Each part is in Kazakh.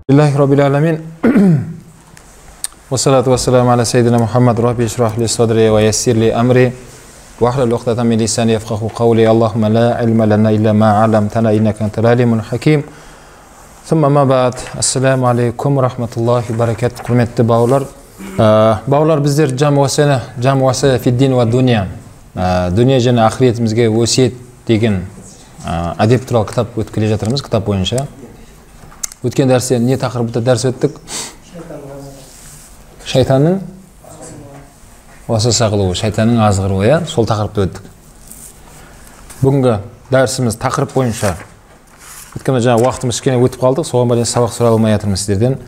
Alhamdulillahi Rabbil alamin. Wassalatu wassalamu ala sayyidina Muhammad. Rabbi shrah li sadri wa yassir li amri wahlul 'uqdatan min lisani yafqahu qawli. Allahumma la ilma lana illa ma 'allamtana innaka antal alimul hakim. Thumma ma ba'd. Assalamu alaykum wa rahmatullahi wa barakatuh. Құрметті бауырлар, бауырлар, біздер жам уаса фи дин ва дуния, дүние және ақыретімізге өсиет деген әдеп туралы кітап өтіп келе жатырмыз. Кітап бойынша өткен дәрісте не тақырыпта дәріс өттік? Шайтанның уасваса қылуы, шайтанның азғыруы, иә, сол тақырыпты өттік. Бүгінгі дәрісіміз тақырып бойынша, өйткені жаңа уақытымыз кішкене өтіп қалдық, соған байланысты сабақ сұрай алмай жатырмыз сіздерден.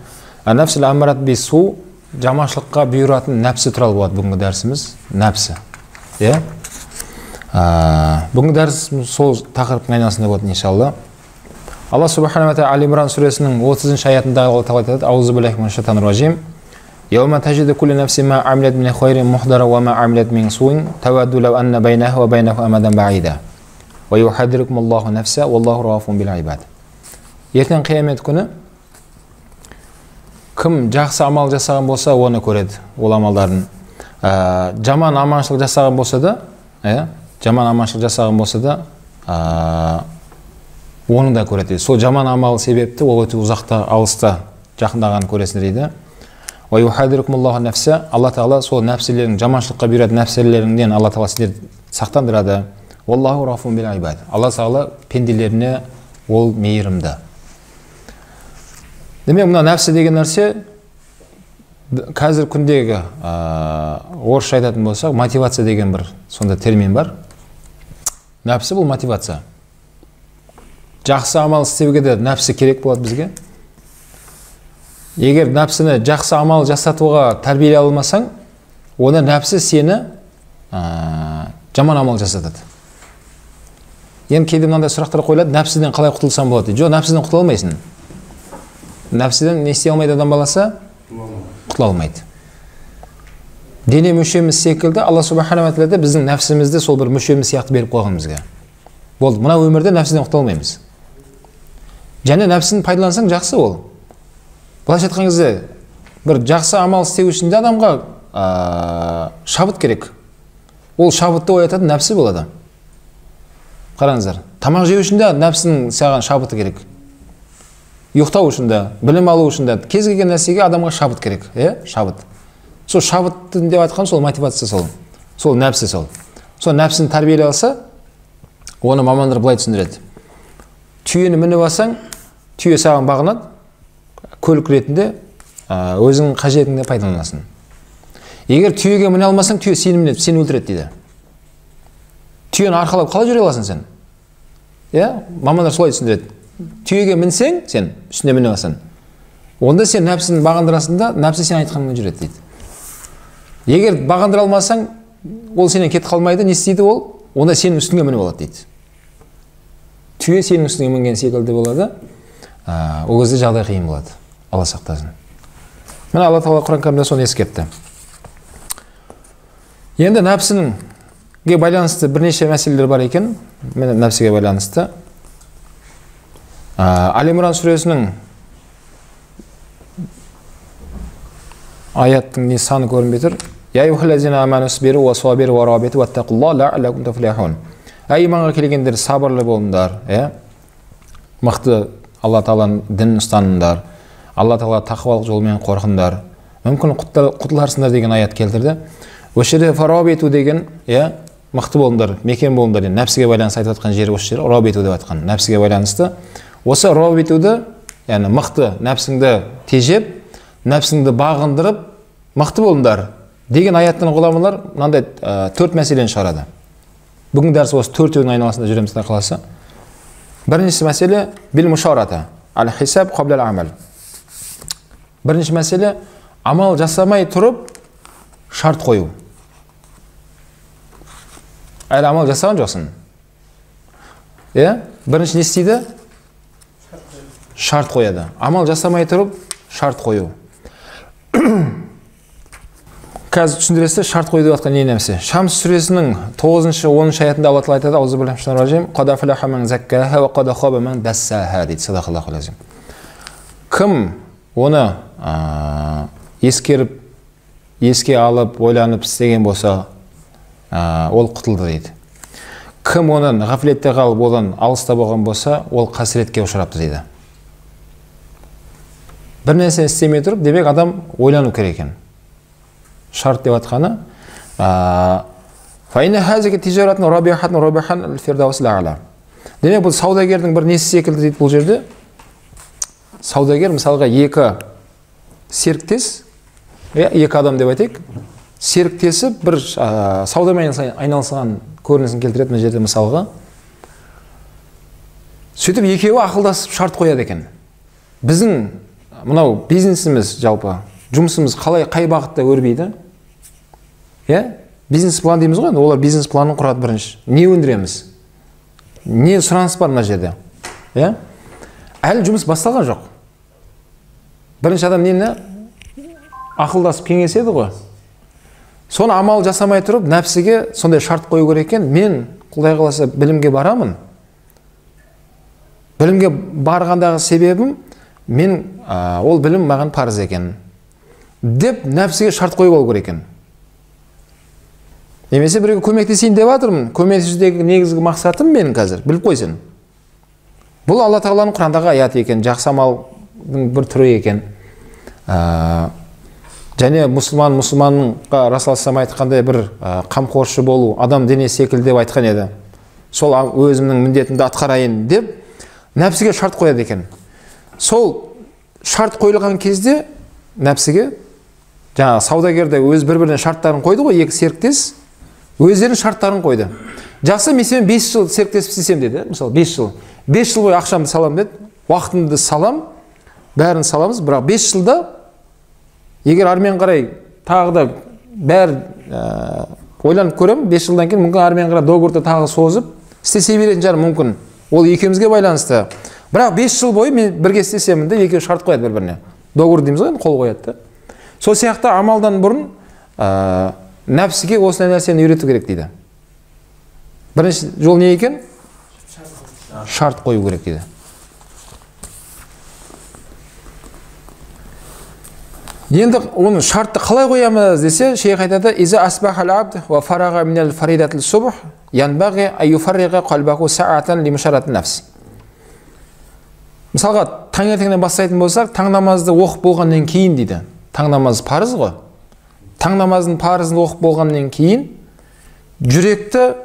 Нәпсіл аммарат бису, жаманшылыққа бұйыратын нәпсі туралы болады бүгінгі дәрісіміз, нәпсі. Иә? Бүгінгі дәрісіміз сол тақырыптың айналасында болады, иншалла. Алла субхана ва тағала Али Имран сүресінің 30-шы аятында Алла тағала айтады: Аузу биллахи минаш шайтанир ражим. Яума тажиду кулла нафсин ма амилат мин хайрин мухдара ва ма амилат мин суин тавадду лау анна байнаха ва байнаху амадан баида. Ва юхаддирукум Аллаху нафса валлаху рауфун бил ибад. Ертең қиямет күні кім жақсы амал жасаған болса, оны көреді, ол амалдарын. Жаман аманшылық жасаған болса да, жаман аманшылық жасаған болса да, оны да көреді. Сол жаман амал себепті ол өте ұзақта, алыста жақындағанын көресіңдер дейді. Уа юхаддирукумуллаху нафса, Алла тағала сол нәпсілерің, жаманшылыққа бұйыратын нәпсілеріңнен Алла тағала сіздерді сақтандырады. Уаллаху рафун бил ибад. Алла тағала пенделеріне ол мейірімді. Демек, мына нәпсі деген нәрсе қазір күндегі орысша айтатын болсақ, мотивация деген бір сондай термин бар. Нәпсі бұл мотивация. Жақсы амал істеуге де нәпсі керек болады бізге. Егер нәпсіні жақсы амал жасатуға тәрбиелей алмасаң, оны нәпсі сені жаман амал жасатады. Енді кейде мынандай сұрақтар қойылады: нәпсіден қалай құтылсам болады дейді. Жоқ, нәпсіден құтыла алмайсың. Нәпсіден не істей алмайды адам баласы? Құтыла алмайды. Дене мүшеміз секілді Алла субхана ва тағала біздің нәпсімізді сол бір мүшеміз сияқты беріп қойған бізге. Болды, мына өмірде нәпсіден құтыла алмаймыз. Және нәпсін пайдалансаң жақсы ол. Былайша айтқан кезде, бір жақсы амал істеу үшін де адамға шабыт керек. Ол шабытты оятатын нәпсі болады. Қараңыздар, тамақ жеу үшін де нәпсінің саған шабыты керек. Ұйықтау үшін де, білім алу үшін де, кез келген нәрсеге адамға шабыт керек, шабыт. Сол шабыт деп айтқан сол мотивация сол. Сол нәпсі сол. Сол нәпсіні тәрбиелей алса, оны мамандар былай түсіндіреді. Түйені мініп алсаң, түйе саған бағынады, көлік ретінде өзіңнің қажетіңде пайдаланасың. Егер түйеге міне алмасаң, түйе сені мінеді, сені өлтіреді дейді. Түйені арқалап қалай жүре аласың сен? Иә, мамандар солай түсіндіреді. Түйеге мінсең, сен үстіне міне аласың. Онда сен нәпсіні бағындырасың да, нәпсі сен айтқаныңмен жүреді дейді. Егер бағындыра алмасаң, ол сенен кетіп қалмайды, не істейді ол? Онда сенің үстіңе мініп алады дейді. Түйе сенің үстіңе мінген секілді болады. Ол кезде жағдай қиын болады. Алла сақтасын. Міне Алла тағала Құран кәрімде соны ескертті. Енді нәпсіге байланысты бірнеше мәселелер бар екен. Міне нәпсіге байланысты. Али Имран сүресінің аяттың не саны көрінбей тұр. Я айюхаллазина аману сбиру ва сабиру ва рабиту ваттақуллаха лааллакум туфлихун. Әй иманға келгендер, сабырлы болыңдар, мықты Алла тағаланың дінін ұстаныңдар, Алла тағала тақуалық жолмен қорқыңдар, мүмкін құтыларсыңдар деген аят келтірді. Осы жерде фарабиту деген, мықты болыңдар, мекен болыңдар деген нәпсіге байланысты айтып жатқан жері осы жер, рабиту деп жатқан, нәпсіге байланысты. Осы рабитуды, яғни мықты нәпсіңді тежеп, нәпсіңді бағындырып, мықты болыңдар деген аяттың ғұламалар мынандай төрт мәселені шығарады. Бүгін дәріс осы төртеуінің айналасында жүреміз, Құдай қаласа. Бірінші мәселе бил мушарата ал хисаб қабла ал амал. Бірінші мәселе амал жасамай тұрып шарт қою. Әлі амал жасаған жоқсың. Бірінші не істейді? Шарт қояды. Амал жасамай тұрып шарт қою. Қазір түсіндіресіздер, шарт қою деп жатқан не нәрсе? Шамс сүресінің 9-шы, 10-шы аятында Алла тағала айтады: Аузу биллахи минаш шайтанир ражим. Қад афлаха ман заккаха ва қад хаба ман дассаха дейді. Садақаллаху лазим. Кім оны ескеріп, еске алып, ойланып істеген болса, ол құтылды дейді. Кім оның ғафлетте қалып, одан алыста болған болса, ол қасіретке ұшырапты дейді. Бір нәрсені істемей тұрып, демек адам ойлану керек екен. Шарт деп атқаны, демек бұл саудагердің бір несі секілді дейді бұл жерде. Саудагер мысалға екі серіктес, екі адам деп айтайық, серіктесіп бір саудамен айналысқан көрінісін келтіреді мына жерде мысалға. Сөйтіп екеуі ақылдасып шарт қояды екен. Біздің мынау бизнесіміз, жалпы жұмысымыз қалай, қай бағытта өрбиді? Иә? Бизнес план дейміз ғой, олар бизнес планын құрады бірінші. Не өндіреміз? Не сұраныс бар мына жерде? Иә? Әлі жұмыс басталған жоқ. Бірінші адам нені ақылдасып кеңеседі ғой. Соны амал жасамай тұрып, нәпсіге сондай шарт қою керек екен. Мен, Құдай қаласа, білімге барамын. Білімге барғандағы себебім, мен ол білім маған парыз екен деп нәпсіге шарт қойып алу керек екен. Немесе біреуге көмектесейін деп жатырмын, көмектесудегі негізгі мақсатым менің қазір, біліп қой сен. Бұл Алла Тағаланың Құрандағы аяты екен, жақсы амалдың бір түрі екен. Және мұсылман мұсылманға Расул алейхиссалам айтқандай бір қамқоршы болу, адам дене секілді деп айтқан еді. Сол өзімнің міндетімді атқарайын деп нәпсіге шарт қояды екен. Сол шарт қойылған кезде нәпсіге, жаңағы саудагер де өз бір-біріне шарттарын қойды ғой, екі серіктес өздерінің шарттарын қойды. Жақсы, мен сенімен 5 жыл серіктесіп істесем деді, мысалы 5 жыл. 5 жыл бойы ақшамды салам деді, уақытымды салам, бәрін саламыз, бірақ 5 жылда егер армен қарай тағы да бәрі ойланып көремін, 5 жылдан кейін мүмкін армен қарай договорды тағы созып істесе беретін шығар мүмкін. Ол екеумізге байланысты. Бірақ 5 жыл бойы мен бірге істесемін де, екеуі шарт қояды бір-біріне. Договор дейміз ғой, қол қояды да. Сол сияқты амалдан бұрын нәпсіге осындай нәрсені үйрету керек дейді. Бірінші жол не екен? Шарт қою керек дейді. Енді оның шартты қалай қоямыз десе, шейх айтады: «Иза асбахал абд ва фарага минал фаридатил субх, янбағи ай юфарриға қалбаху саатан лимушаратын нафс». Мысалға, таңертеңнен бастайтын болсақ, таң намазды оқып болғаннан кейін дейді. Таң намазы парыз ғой. Таң намазының парызын оқып болғаннан кейін жүректі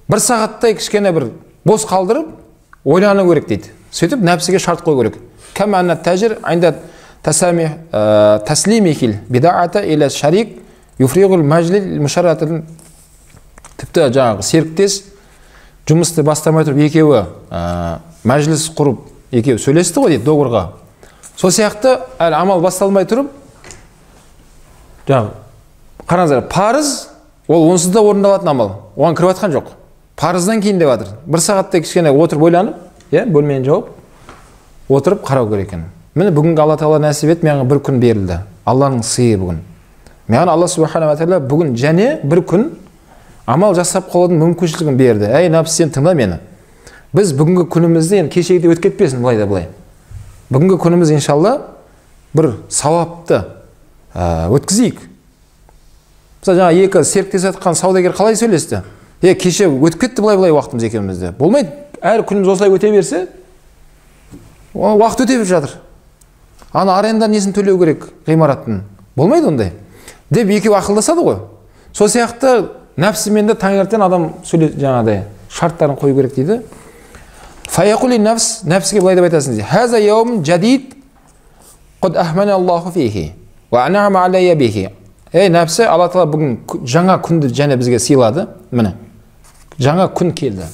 бір сағаттай кішкене бір бос қалдырып ойлану керек дейді. Сөйтіп нәпсіге шарт қою керек. Кәмә анна тәжір айнда таслимихил бидаата иля шарик юфригул мәжлил мушаратын. Тіпті жаңағы серіктес жұмысты бастамай тұрып екеуі мәжіліс құрып екеуі сөйлесті ғой дейді договорға. Сол сияқты әлі амал басталмай тұрып, жаңағы қараңыздар, парыз ол онсыз да орындалатын амал, оған кіріп жатқан жоқ. Парыздан кейін деп жатыр. Бір сағаттай кішкене отырып ойланып, иә, бөлмені жауып отырып қарау керек екен. Міне бүгінгі Алла Тағала нәсіп етті, маған бір күн берілді. Алланың сыйы бүгін. Маған Алла Субханала Тағала бүгін және бір күн амал жасап қалудың мүмкіншілігін берді. Әй, нәпсі, сен тыңда мені. Біз бүгінгі күнімізді енді кешегідей өтіп кетпесін, былай да былай. Бүгінгі күніміз иншалла бір сауапты өткізейік. Мысалы, жаңа екі серіктес жатқан саудагер қалай сөйлесті? Кеше өтіп кетті былай-былай уақытымыз екеумізде. Болмайды, әр күніміз осылай өте берсе, уақыт өте беріп жатыр. Ана аренда несін төлеу керек ғимараттың? Болмайды ондай. Деп екеуі ақылдасады ғой. Сол сияқты нәпсімен де таңертең адам сөйле, жаңағыдай шарттарын қою керек дейді. Фаяқули нәпс, нәпсіге былай деп айтасың дейді. Хаза яум жадид қад ахмана Аллаху фихи уа анама алайя бихи. Ей, нәпсі, Алла Тағала бүгін жаңа күнді және бізге сыйлады. Міне, жаңа күн келді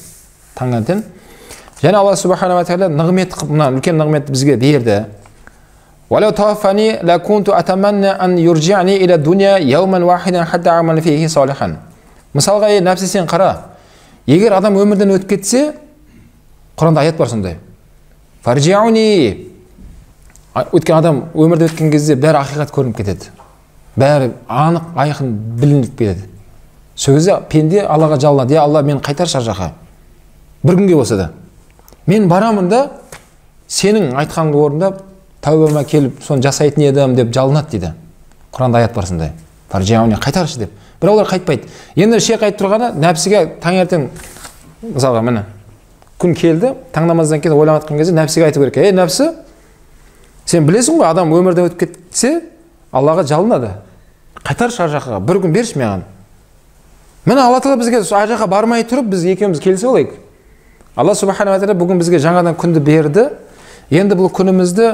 таңертең. Және Алла Субханала Тағала нығмет, мына үлкен нығметті бізге берді. وَلَوْ تَوَفَّنِي لَكُنْتُ أَتَمَنَّا أَنْ يُرْجِعْنِي إِلَى الدُّنْيَا يَوْمًا وَاحِدًا حَتَّى أَعْمَلَ فِيهِ صَالِحًا. Мысалға, ей, нәпсі, сен қара. Егер адам өмірден өтіп кетсе, Құранда аят бар сондай. Фаржиуни. Өткен адам өмірден өткен кезде бәрі ақиқат көрініп кетеді. Бәрі анық, айқын білініп кетеді. Сол кезде пенде Аллаға жалынады: "Я Алла, мені қайтаршы ар жаққа. Бір күнге болса да. Мен барамын да сенің айтқаныңды орындап, тәубама келіп соны жасайтын едім деп жалынады дейді. Құранда аят бар сондай. Фаржиауни, қайтаршы деп. Бірақ олар қайтпайды. Енді шейх айтып тұрғаны, нәпсіге таңертең, мысалға міне, күн келді, таң намаздан кейін ойланып жатқан кезде нәпсіге айту керек. Ей, нәпсі, сен білесің ғой, адам өмірден өтіп кетсе, Аллаға жалынады. Қайтаршы ар жаққа, бір күн берші маған. Міне Алла тағала бізге ар жаққа бармай тұрып, біз екеуміз келісе алайық. Алла субханала тағала бүгін бізге жаңадан күнді берді. Енді бұл күнімізді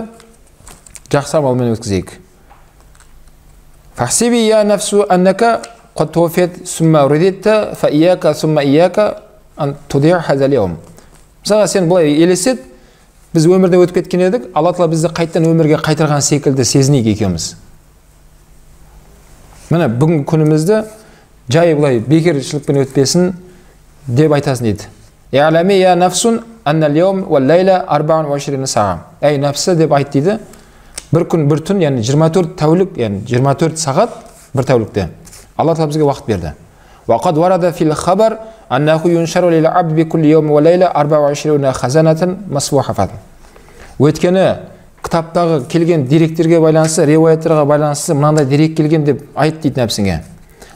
жақсы амалмен өткізейік. Фахсиби я нафсу аннака қад туфит сумма рудитта фа ияка сумма ияка ан тудиа хазал яум. Мысалға сен былай елестет, біз өмірден өтіп кеткен едік, Алла тағала бізді қайтадан өмірге қайтарған секілді сезінейік екеуміз. Міне бүгінгі күнімізді жай былай бекершілікпен өтпесін деп айтасың дейді. Я'лами я нафсун анна al-yawm wal-layla 24 саа. Әй нәпсі деп айт дейді. Бір күн, бір түн, яғни 24 тәулік, яғни 24 сағат бір тәулікте. Алла тағала бізге уақыт берді. Вақад варада фил хабар аннаху юншару лил абди би кулли яум ва лайла 24 хазанатан масвухафатан. Өйткені кітаптағы келген деректерге байланысты, риуаяттарға байланысты мынандай дерек келген деп айт дейді нәпсіңе.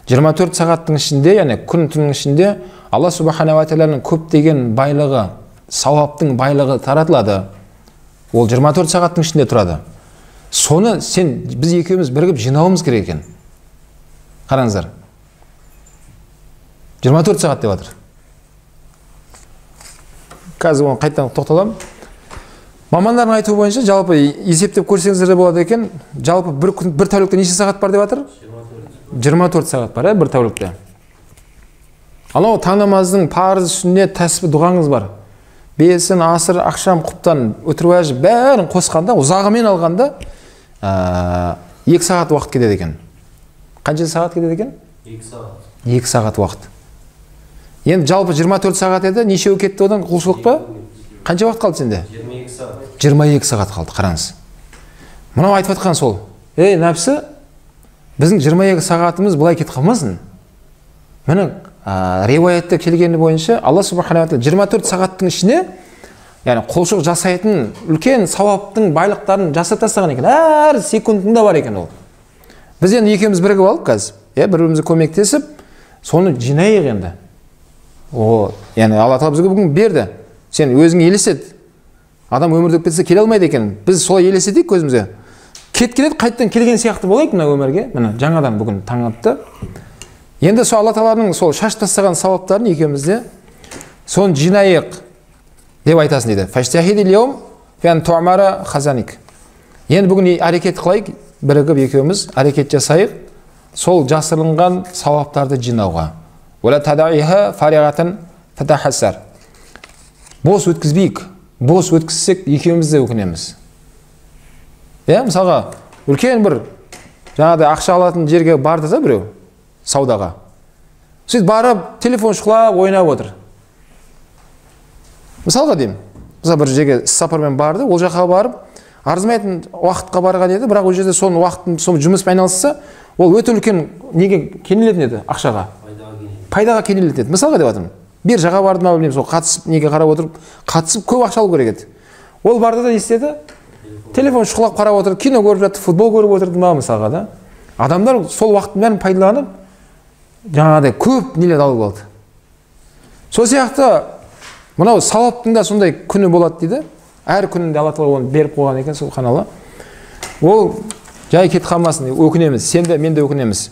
24 сағаттың ішінде, яғни күн түннің ішінде Алла субханала тағаланың көптеген байлығы, сауаптың байлығы таратылады. Ол 24 сағаттың ішінде тұрады. Соны сен, біз екеуміз бірігіп жинауымыз керек екен. Қараңыздар. 24 сағат деп жатыр. Қазір оны қайтадан тоқталамын. Мамандардың айтуы бойынша жалпы есептеп көрсеңіздер де болады екен. Жалпы бір күн, бір тәулікте неше сағат бар деп жатыр? 24 сағат бар, бір тәулікте. Анау таң намаздың парыз, сүннет, тәсбі, дұғаңыз бар. Бесін, асыр, ақшам, құптан, өтір уәжіп бәрін қосқанда, ұзағымен алғанда 2 сағат уақыт кетеді екен. Қанша сағат кетеді екен? 2 сағат. 2 сағат уақыт. Енді жалпы 24 сағат еді, нешеуі кетті одан, құлшылық па? Қанша уақыт қалды сенде? 22 сағат. 22 сағат қалды, қараңыз. Мынау айтып жатқан сол. Ей, нәпсі, біздің 22 сағатымыз былай кетіп қалмасын. Міне риуаятта келгені бойынша Алла субханала тағала 24 сағаттың ішіне, яғни құлшылық жасайтын үлкен сауаптың байлықтарын жасап тастаған екен. Әр секундында бар екен ол. Біз енді екеуміз бірігіп алып қазір, бір-бірімізге көмектесіп, соны жинайық енді. О, яғни Алла тағала бізге бүгін берді. Сен өзің елестет. Адам өмірде өтіп кетсе келе алмайды екен. Біз солай елестетейік көзімізге. Кеткен еді, қайтадан келген сияқты болайық мына өмірге. Міне жаңадан бүгін таң атты. Енді сол Алла тағаланың сол шашып тастаған сауаптарын екеуміз де соны жинайық деп айтасың дейді. Фажтахидил яум фи ту'мара хазаник. Енді бүгін әрекет қылайық, бірігіп екеуміз әрекет жасайық, сол жасырынған сауаптарды жинауға. Уала тадаиха фаригатан фатахассар. Бос өткізбейік. Бос өткізсек екеуміз де өкінеміз. Иә, мысалға, үлкен бір жаңағыдай ақша алатын жерге барды да біреу саудаға. Сөйтіп барып телефон шұқылап ойнап отыр. Мысалға деймін, мысалы бір жерге іс-сапармен барды, ол жаққа барып арзымайтын уақытқа барған еді, бірақ ол жерде соның уақытын сол жұмыспен айналысса, ол өте үлкен неге кенелетін еді, ақшаға. Пайдаға кенелетін еді. Мысалға деп жатырмын. Биржаға барды ма білмеймін, сол қатысып неге қарап отырып, қатысып көп ақша алу керек еді. Ол барды да не істеді? Телефон шұқылап қарап отырды, кино көріп жатты, футбол көріп отырды ма мысалға да. Адамдар сол уақыттың бәрін пайдаланып, жаңағыдай көп нелер алып алды. Сол сияқты мынау сауаптың да сондай күні болады дейді. Әр күнінде Алла тағала оны беріп қойған екен, субханалла. Ол жай кетіп қалмасын, өкінеміз. Сен де, мен де өкінеміз.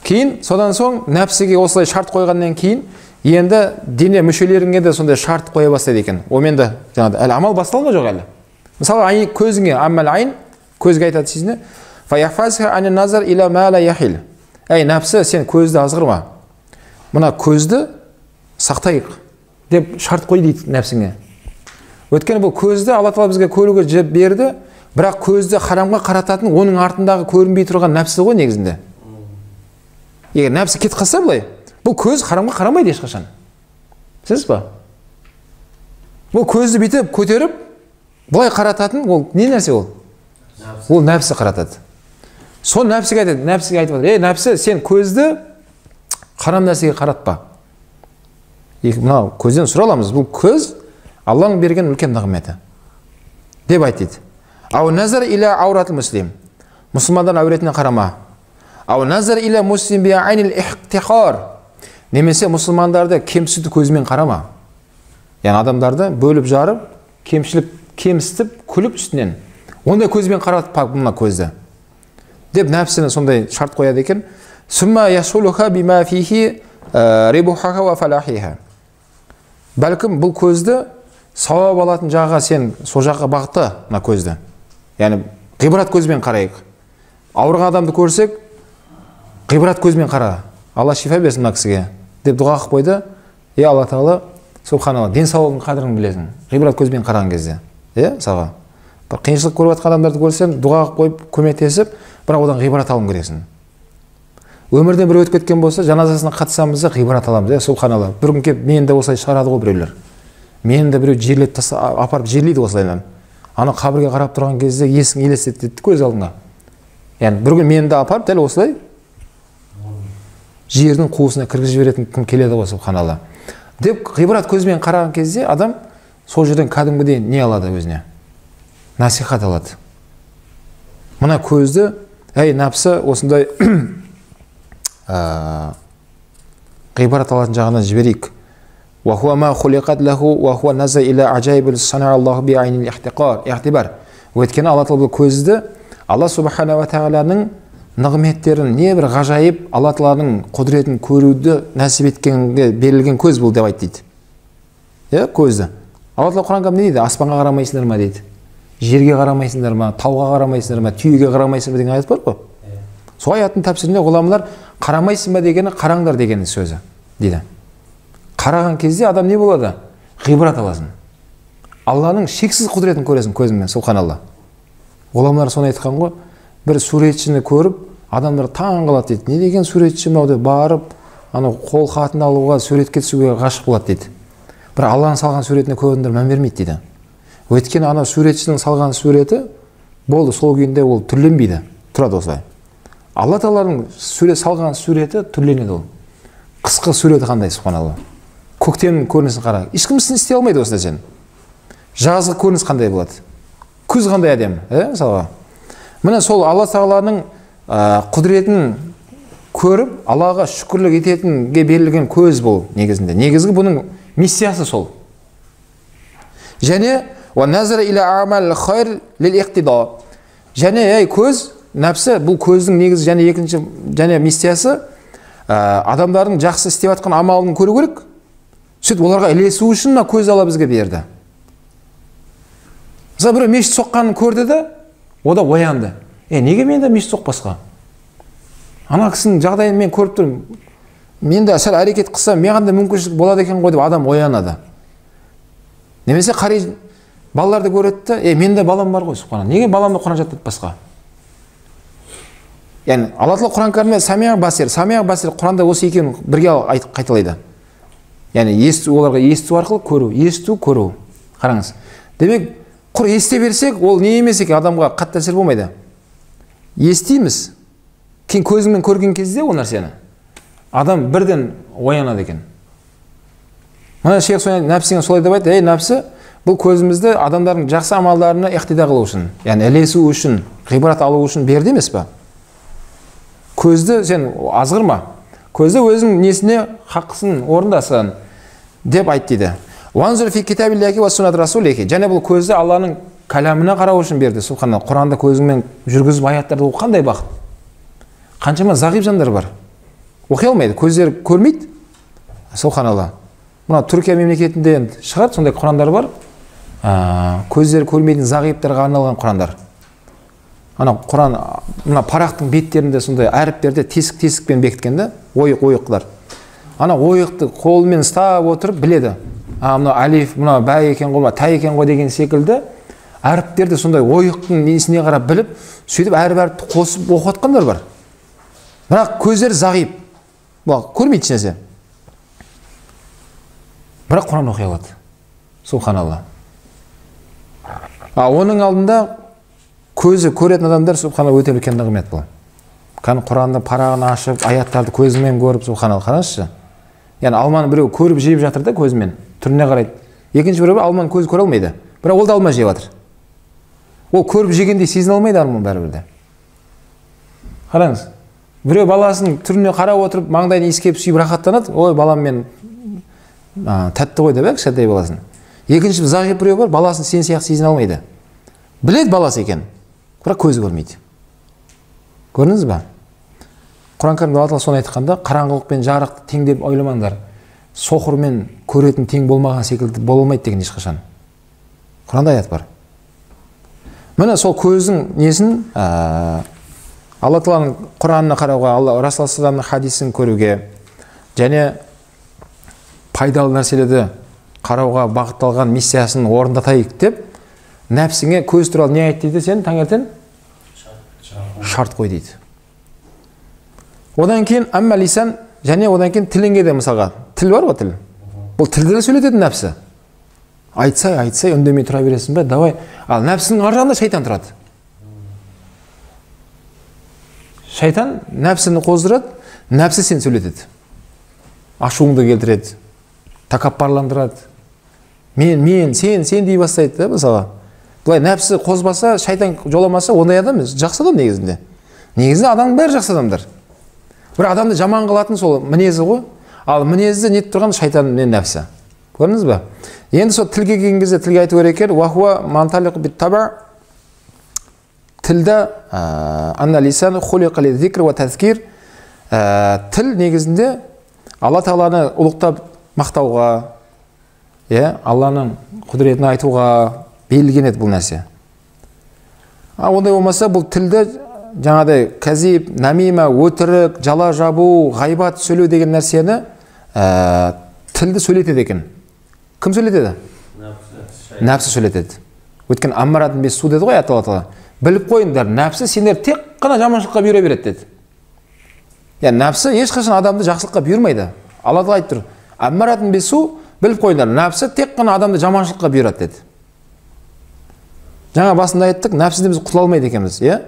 Кейін, содан соң нәпсіге осылай шарт қойғаннан кейін, енді дене мүшелеріңе де сондай шарт қоя бастайды екен. Онымен де жаңағыдай әлі амал басталма жоқ әлі. Мысалы, айн көзіңе, аммал айн, көзге айтады сізіне, фаяхфазха ан назар ила ма ла яхил. Әй нәпсі, сен көзді азғырма. Мына көзді сақтайық деп шарт қой дейді нәпсіңе. Өйткені бұл көзді Алла тағала бізге көруге берді, бірақ көзді харамға қарататын оның артындағы көрінбей тұрған нәпсі ғой негізінде. Егер нәпсі кетіп қалса былай, бұл көз харамға қарамайды ешқашан. Түсінесіз ба? Бұл көзді бүйтіп көтеріп былай қарататын ол не нәрсе ол? Ол нәпсі қаратады. Сол нәпсіге айтады, нәпсіге айтып жатыр. Ей нәпсі, сен көзді харам нәрсеге қаратпа. Мынау көзден сұра аламыз. Бұл көз Алланың берген үлкен нығметі деп айт дейді. Ау назар иля ауратыл муслим. Мұсылмандар әуретіне қарама. Ау назар иля муслим би айнил ихтиқар. Немесе мұсылмандарды кемсіту көзімен қарама. Яғни адамдарды бөліп жарып, кемшілік кемсітіп, күліп үстінен. Ондай көзбен қаратпа мына көзді. Деп нәпсіне сондай шарт қояды екен. Сумма ясулуха бима фихи рибухаха ва фалахиха. Бәлкім бұл көзді сауап алатын жағға сен сол жаққа бағытта мына көзді. Яғни ғибрат көзбен қарайық. Ауырған адамды көрсек, ғибрат көзбен қара. Алла шифа берсін мына кісіге деп дұға қылып қойды. Е, Алла тағала, субханалла, денсаулығының қадірін білесің. Ғибрат көзбен қараған кезде. Е, мысалға, бір қиыншылық көріп жатқан адамдарды көрсең, дұға қылып қойып көмектесіп, бірақ одан ғибрат алуың керексің. Өмірден бір өтіп кеткен болса, жаназасына қатысамыз да ғибрат аламыз. Е, субханалла, бір күн келіп мені де осылай шығарады ғой біреулер. Мені де біреу жерлеп апарып жерлейді осылайынан. Ана қабірге қарап тұрған кезде есің елестетеді көз алдыңа. Яғни бір күн мені де апарып дәл осылай жердің қуысына кіргізіп жіберетін күн келеді ғой, субханалла. Деп ғибрат көзбен қараған кезде адам сол жерден кәдімгідей не алады өзіне? Насихат алады. Мына көзді, әй нәпсі осындай ғибрат алатын жағынан жіберейік. Өйткені Алла тағала бұл көзді Алла субхана ва тағаланың нығметтерін, небір ғажайып Алла тағаланың құдіретін көруді нәсіп еткенге берілген көз бұл деп айтты дейді. Иә, көзді. Алла тағала Құран кәрімде не дейді? Аспанға қарамайсыңдар ма дейді. Жерге қарамайсыңдар ма, тауға қарамайсыңдар ма, түйеге қарамайсыңдар ма деген аят бар ғой. Сол аяттың тәпсірінде ғұламалар қарамайсың ба дегені қараңдар деген сөзі дейді. Қараған кезде адам не болады? Ғибрат аласың. Алланың шексіз құдіретін көресің көзіңмен, субханалла. Ғұламалар соны айтқан ғой, бір суретшіні көріп, адамдар таң қалады дейді. Не деген суретші мынау деп барып, анау қол хатын алуға, суретке түсуге ғашық болады дейді. Бірақ Алланың салған суретіне көп адамдар мән бермейді дейді. Өйткені анау суретшінің салған суреті болды, сол күйінде ол түрленбейді, тұрады осылай. Алла тағаланың салған суреті түрленеді ол. Қысқы суреті қандай, субханалла. Көктемнің көрінісін қара. Ешкім істей алмайды осы нәрсені. Жазғы көрініс қандай болады? Күз қандай әдемі, мысалға. Міне сол Алла тағаланың құдіретін көріп, Аллаға шүкірлік ететінге берілген көз бұл негізінде. Негізгі бұның миссиясы сол. Және және ей көз, нәпсі, бұл көздің негізі және екінші және миссиясы адамдардың жақсы істеп жатқан амалын көру керек. Сөйтіп оларға ілесу үшін мына көз Алла бізге берді. Мысалы, біреу мешіт соққанын көрді де, о да оянды. Неге мен де мешіт соқпасқа? Ана кісінің жағдайын мен көріп тұрмын. Мен де сәл әрекет қылсам, маған да мүмкіншілік болады екен ғой деп адам оянады. Немесе қари балаларды көреді де, мен де балам бар ғой, субханалла. Неге баламды Құран жаттатпасқа? Яғни Алла тағала Құран кәрімде самиа басир, самиа басир Құранда осы екеуін бірге қайталайды. Яғни есту, оларға есту арқылы көру, есту, көру. Қараңыз. Демек, құр ести берсек, ол не емес екен, адамға қатты әсер болмайды. Естиміз, кейін көзіңмен көрген кезде ол нәрсені адам бірден оянады екен. Мына шейх нәпсіңе солай деп айтты, ей нәпсі, бұл көзімізді адамдардың жақсы амалдарына иқтида қылу үшін, яғни ілесу үшін, ғибрат алу үшін берді емес па? Көзді сен азғырма. Көзді өзің несіне хақысын орындасын деп айт дейді. Уанзур фи китабиллахи ва суннат расулихи. Және бұл көзді Алланың кәләміне қарау үшін берді. Субханалла, Құранды көзіңмен жүргізіп аяттарды оқу қандай бақыт. Қаншама зағип жандар бар. Оқи алмайды, көздері көрмейді. Субханалла. Мына Түркия мемлекетінде енді шығар сондай Құрандар бар. Көздері көрмейтін зағиптарға арналған Құрандар. Ана Құран, мына парақтың беттерінде сондай әріптерде тесік-тесікпен бекіткен да, ойық-ойықлар. Ана ойықты қолымен ұстап отырып біледі. Мына алиф, мына бә екен ғой, мына тә екен ғой деген секілді әріптерді сондай ойықтың несіне қарап біліп, сөйтіп әріп-әріпті қосып оқытқандар бар. Бірақ көздері зағип. Бұл көрмейді ешнәрсе. Бірақ Құран оқи алады. Субханалла. Оның алдында көзі көретін адамдар, субханалла, өте үлкен нығмет бұл. Кәдімгі Құранды парағын ашып, аяттарды көзімен көріп, субханалла, қараңызшы. Яғни алманы біреу көріп жеп жатыр да көзімен, түріне қарайды. Екінші біреу алманы көзі көре алмайды, бірақ ол да алма жеп жатыр. Ол көріп жегендей сезіне алмайды алманы бәрібір де. Қараңыз, біреу баласының түріне қарап отырып, маңдайын иіскеп сүйіп рахаттанады. Ой, балам мен тәтті ғой деп, кішкентай баласын. Екінші зағип біреу бар, баласын сен сияқты сезіне алмайды. Біледі баласы екен, бірақ көзі көрмейді. Көрдіңіз ба? Құран кәрімде Алла тағала соны айтқанда, қараңғылық пен жарықты тең деп ойламаңдар. Соқыр мен көретін тең болмаған секілді бола алмайды деген ешқашан. Құранда аят бар. Міне сол көздің несін Алла тағаланың Құранына қарауға, Алла Расул саллаллаху хадисін көруге және пайдалы нәрселерді қарауға бағытталған миссиясын орындатайық деп нәпсіңе көз туралы не айт дейді сен таңертең? Шарт қой дейді. Одан кейін әмма лисан, және одан кейін тіліңе де мысалға. Тіл бар ғой, тіл. Бұл тілді де сөйлетеді нәпсі. Айтсай, айтсай, үндемей тұра бересің бе? Давай. Ал нәпсінің ар жағында шайтан тұрады. Шайтан нәпсіні қоздырады, нәпсі сені сөйлетеді. Ашуыңды келтіреді, тәкаппарландырады. Мен, мен, сен, сен дей бастайды да мысалға. Былай нәпсі қозбаса, шайтан жоламаса, ондай адам жақсы адам негізінде. Негізінде адамның бәрі жақсы адамдар. Бір адамды жаман қылатын сол мінезі ғой. Ал мінезді нетіп тұрған шайтан мен нәпсі. Көрдіңіз бе? Енді сол тілге келген кезде тілге айту керек екен. Уахуа манталиқу бит-таба. Тілді анна лисан хулиқа лиззикр ва тазкир. Тіл негізінде Алла тағаланы ұлықтап мақтауға, Алланың құдіретін айтуға берілген еді бұл нәрсе. Ондай болмаса бұл тілді жаңағыдай кәзип, намима, өтірік, жала жабу, ғайбат сөйлеу деген нәрсені тілді сөйлетеді екен. Кім сөйлетеді? Нәпсі сөйлетеді. Өйткені аммаратын бес су деді ғой Алла тағала. Біліп қойыңдар, нәпсі сендер тек қана жаманшылыққа бұйыра береді деді. Яғни нәпсі ешқашан адамды жақсылыққа бұйырмайды. Алла тағала айтып тұр. Аммаратын бес су, біліп қойыңдар, нәпсі тек қана адамды жаманшылыққа бұйырады деді. Жаңа басында айттық, нәпсіден біз құтыла алмайды екенбіз, иә?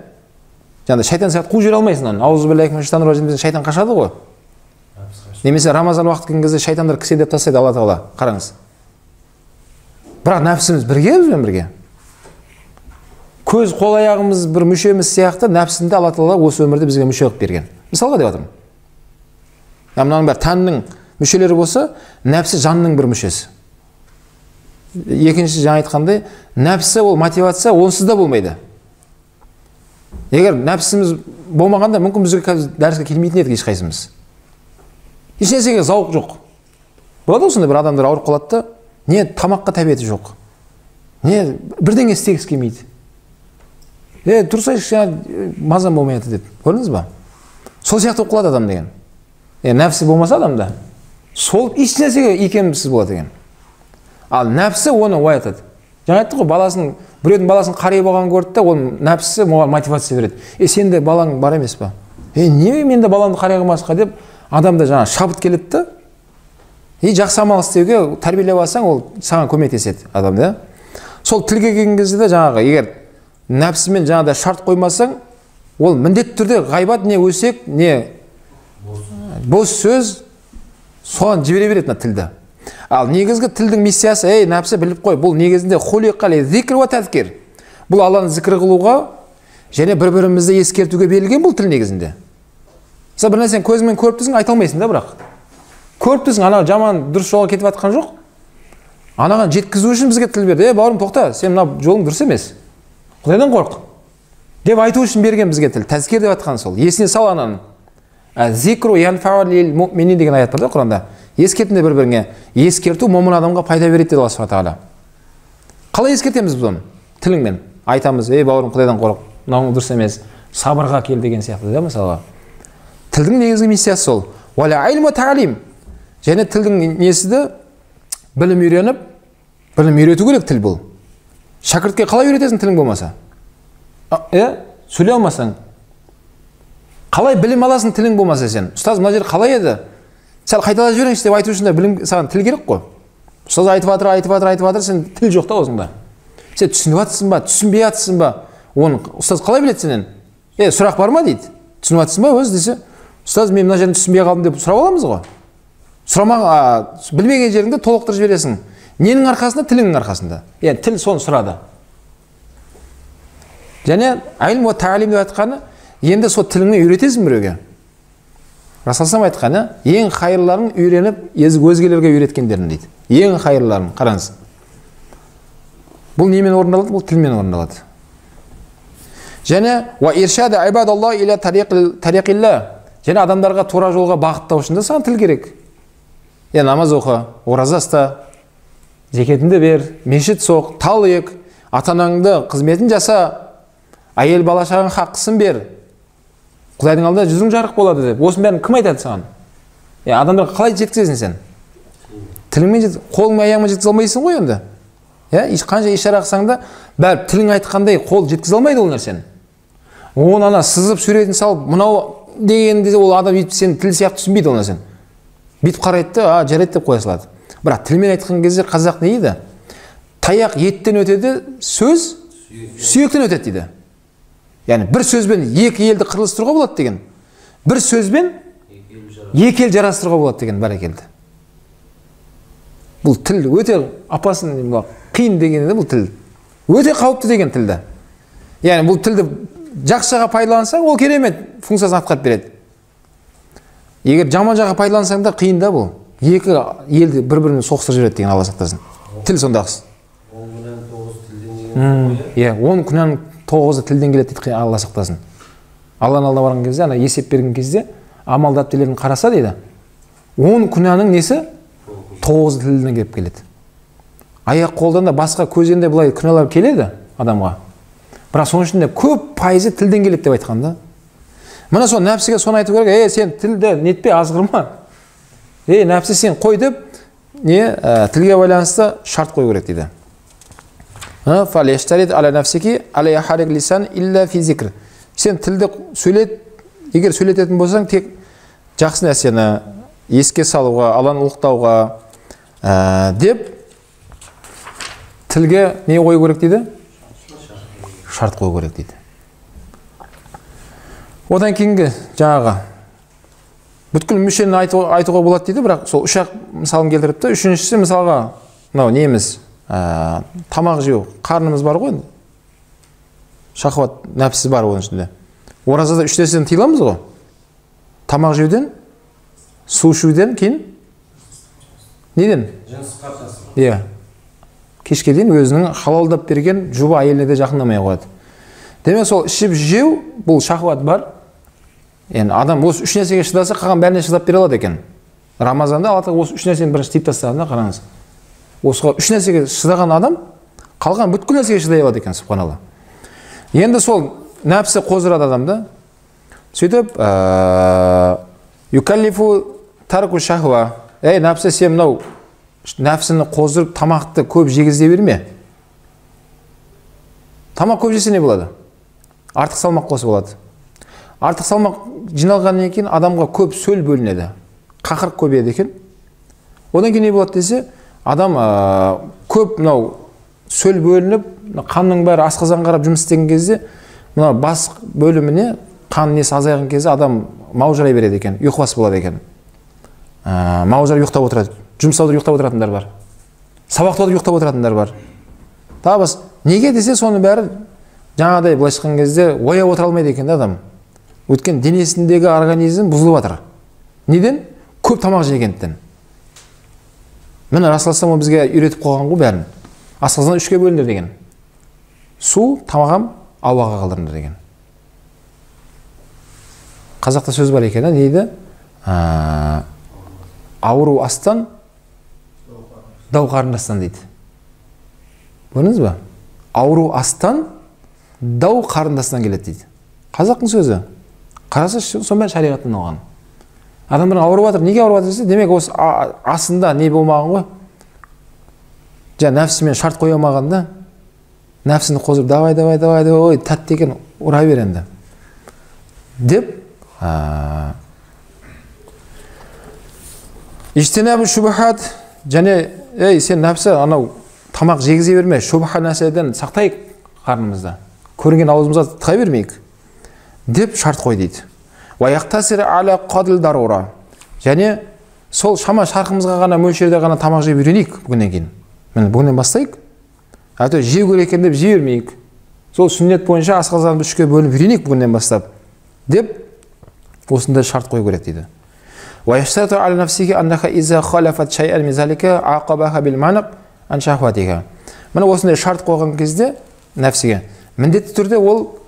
Жаңа шайтан сияқты қуып жібере алмайсың оны. Аузубиллахи минаш шайтанир ражим десең шайтан қашады ғой. Немесе Рамазан уақыты келген кезде шайтандар кісендеп тастайды Алла тағала. Қараңыз. Бірақ нәпсіміз бірге, бізбен бірге. Көз, қол, аяғымыз бір мүшеміз сияқты нәпсінде Алла тағала осы өмірде бізге мүше қылып берген. Мысалға деп жатырмын. Мынаның бәрі тәннің мүшелері болса, нәпсі жанның бір мүшесі. Екінші жаңа айтқандай, нәпсі ол мотивация онсыз да болмайды. Егер нәпсіміз болмағанда, мүмкін бізге қазір дәріске келмейтін едік ешқайсымыз. Ешнәрсеге зауық жоқ. Болады ғой сондай бір адамдар ауырып қалады да, не тамаққа тәбеті жоқ, не бірдеңе істегісі келмейді. Тұрсайшы, мазам болмай жатыр деп. Көрдіңіз ба? Сол сияқты болып қалады адам деген. Нәпсі болмаса адамда, сол ешнәрсеге икемсіз болады деген. Ал нәпсі оны оятады. Жаңа айттық қой, баласын, біреудің баласын қари болғанын көрді де, оның нәпсісі оған мотивация береді. Сен де балаң бар емес па? Неге мен де баламды қари қылмасқа деп адамда жаңа шабыт келеді де. Жақсы амал істеуге тәрбиелеп алсаң, ол саған көмектеседі адам, да? Сол тілге келген кезде де жаңағы, егер нәпсімен жаңағыдай шарт қоймасаң, ол міндетті түрде ғайбат, не өсек, не бос сөз соған жібере береді мына тілді. Ал негізгі тілдің миссиясы, ей, нәпсі біліп қой, бұл негізінде хулиқа лиззикр уа тазкир. Бұл Алланы зікір қылуға және бір-бірімізді ескертуге берілген бұл тіл негізінде. Мысалы, бір нәрсені көзіңмен көріп тұрсың, айта алмайсың да бірақ. Көріп тұрсың, ана жаман дұрыс жолға кетіп жатқан жоқ. Анаған жеткізу үшін бізге тіл берді. Ей, бауырым, тоқта, сен мына жолың дұрыс емес. Құдайдан қорқ деп айту үшін берген бізге тіл. Тәзкир деп жатқан сол. Есіне сал ананы. Зикру янфау лил муъминин деген аят бар да Құранда. Ескертіңдер бір-біріңе. Ескерту момын адамға пайда береді деді Алла субхана тағала. Қалай ескертеміз біз оны? Тіліңмен айтамыз, ей бауырым, Құдайдан қорық, мынауың дұрыс емес, сабырға кел деген сияқты да мысалға. Тілдің негізгі миссиясы сол. Уәлә илму таалим. Және тілдің несі де білім үйреніп, білім үйрету керек тіл бұл. Шәкіртке қалай үйретесің тілің болмаса? Сөйлей алмасаң. Қалай білім аласың тілің болмаса сен? Ұстаз, мына жер қалай еді? Сәл қайталап жіберіңізші деп айту үшін де білім, саған тіл керек қой. Ұстаз айтып жатыр, айтып жатыр, айтып жатыр, сен тіл жоқ та аузыңда. Сен түсініп жатсың ба, түсінбей жатсың ба? Оны ұстаз қалай біледі сенен? Сұрақ бар ма дейді. Түсініп жатсың ба өзі десе, ұстаз мен мына жерін түсінбей қалдым деп сұрап аламыз ғой. Сұрамаған, білмеген жеріңді толықтырып жібересің. Ненің арқасында? Тіліңнің арқасында. Яғни тіл соны сұрады. Және ілм уа таалим деп айтқаны, енді сол тіліңмен үйретесің біреуге. Расулаллах айтқаны, ең хайырларын үйреніп, өзгелерге үйреткендерін дейді. Ең хайырларын, қараңыз. Бұл немен орындалады? Бұл тілмен орындалады. Және уа иршада ибадаллах иля тариқилла. Және адамдарға тура жолға бағыттау үшін де саған тіл керек. Намаз оқы, ораза ұста, зекетіңді бер, мешіт соқ, тал ек, ата-анаңды қызметін жаса, әйел бала шағаң хақысын бер. Құдайдың алдында жүзің жарық болады деп. Осының бәрін кім айтады саған? Адамдарға қалай жеткізесің сен? Тіліңмен, қолыңмен, аяғыңмен жеткізе алмайсың ғой енді. Қанша ишара қылсаң да, бәрі тілің айтқандай қол жеткізе алмайды ол нәрсені. Оны ана сызып суретін салып, мынау дегенде ол адам өйтіп сен тіл сияқты түсінбейді ол нәрсені. Бүйтіп қарайды да, жарайды деп қоя салады. Бірақ тілмен айтқан кезде қазақ не дейді? Таяқ еттен өтеді, сөз сүйектен өтеді дейді. Яғни бір сөзбен екі елді қырылыстыруға болады деген. Бір сөзбен екі ел жарастыруға болады деген, бәрекелді. Бұл тіл өте опасный, қиын деген бұл тіл. Өте қауіпті деген тілді. Яғни бұл тілді жақсы жаққа пайдалансаң, ол керемет функциясын атқарып береді. Егер жаман жаққа пайдалансаң да қиын да бұл. Екі елді бір-біріне соғыстырып жібереді деген, Алла сақтасын. Тіл сондағысы. 10 күнәнің 9-ы тілден деген. Иә, 10 күнәнің 9-ы тілден келеді дейді, Алла сақтасын. Алланың алдына барған кезде, ана есеп берген кезде, амал дәптерлерін қараса дейді, 10 күнәнің несі? 9-ы тілден келіп келеді. Аяқ қолдан да басқа көзден де былай күнәлар келеді адамға. Бірақ соның ішінде көп пайызы тілден келеді деп айтқан да. Мына сол нәпсіге соны айту керек, ей сен тілді нетпе, азғырма. Ей нәпсі сен қой деп, не тілге байланысты шарт қою керек дейді. Сен тілді сөйлет, егер сөйлететін болсаң, тек жақсы нәрсені еске салуға, Алланы ұлықтауға деп тілге не қою керек дейді? Шарт қою керек дейді. Одан кейінгі жаңағы бүткіл мүшені айтуға болады дейді, бірақ сол үш ақ мысалын келтіріпті. Үшіншісі мысалға мынау неміз, тамақ жеу, қарнымыз бар ғой, шахуат нәпсі бар оның ішінде. Оразада үш нәрседен тыйыламыз ғой. Тамақ жеуден, су ішуден, кейін неден? Жыныс қатынасы. Иә. Кешке дейін өзінің халалдап берген жұбы әйеліне де жақындамай қояды. Демек сол ішіп жеу, бұл шахуат бар. Енді адам осы үш нәрсеге шыдаса, қалған бәріне шыдап бере алады екен. Рамазанда Алла тағала осы үш нәрсені бірінші тыйып тастаған да, қараңыз. Осыға үш нәрсеге шыдаған адам қалған бүткіл нәрсеге шыдай алады екен, субханалла. Енді сол нәпсі қоздырады адамды. Сөйтіп, юкаллифу тарку шахва. Ей, нәпсі, сен мынау нәпсіні қоздырып тамақты көп жегізе берме. Тамақ көп жесе не болады? Артық салмақ қосып болады. Артық салмақ жиналғаннан кейін адамға көп сөл бөлінеді. Қақырық көбейеді екен. Одан кейін не болады десе, адам көп мынау сөл бөлініп, қанның бәрі асқазан қарап жұмыс істеген кезде, мына бас бөліміне қан несі азайған кезде адам маужырай береді екен, ұйқыбас болады екен. Маужырап ұйықтап отырады. Жұмыста отырып ұйықтап отыратындар бар. Сабақта отырып ұйықтап отыратындар бар. Тағы бас, неге десе, соның бәрі жаңағыдай былайша айтқан кезде ояу отыра алмайды екен да адам. Өйткені денесіндегі организм бұзылып жатыр. Неден? Көп тамақ жегендіктен. Міне Расулаллах бізге үйретіп қойған ғой бәрін. Асқазан үшке бөлінер деген. Су, тамағам, ауаға қалдырыңдар деген. Қазақта сөз бар екен, не дейді? Ауру астан, дау қарындастан дейді. Көрдіңіз ба? Ауру астан, дау қарындастан келеді дейді. Қазақтың сөзі. Қараса, сонымен шариғаттан алған. Адамдар ауырып жатыр. Неге ауырып жатыр десе, демек осы асында не болмаған ғой. Жаңа нәпсімен шарт қоя алмаған да. Нәпсіні қоздырып, давай, давай, давай, давай, ой, тәтті екен, ұра бер енді. Деп, Иштинабу шубахат, және, ей, сен нәпсі, анау тамақ жегізе берме, шубаха нәрседен сақтайық қарнымызды. Көрінген аузымызға тыға бермейік. Деп шарт қой дейді. Және Сол шама шарқымызға ғана мөлшерде ғана тамақ жеп үйренейік бүгіннен кейін. Міне бүгіннен бастайық. Әйтеуір жеу керек екен деп жей бермейік. Сол сүннет бойынша асқазанды үшке бөліп үйренейік бүгіннен бастап деп осындай шарт қою керек дейді. Міне осындай шарт қойған кезде нәпсіге міндетті түрде ол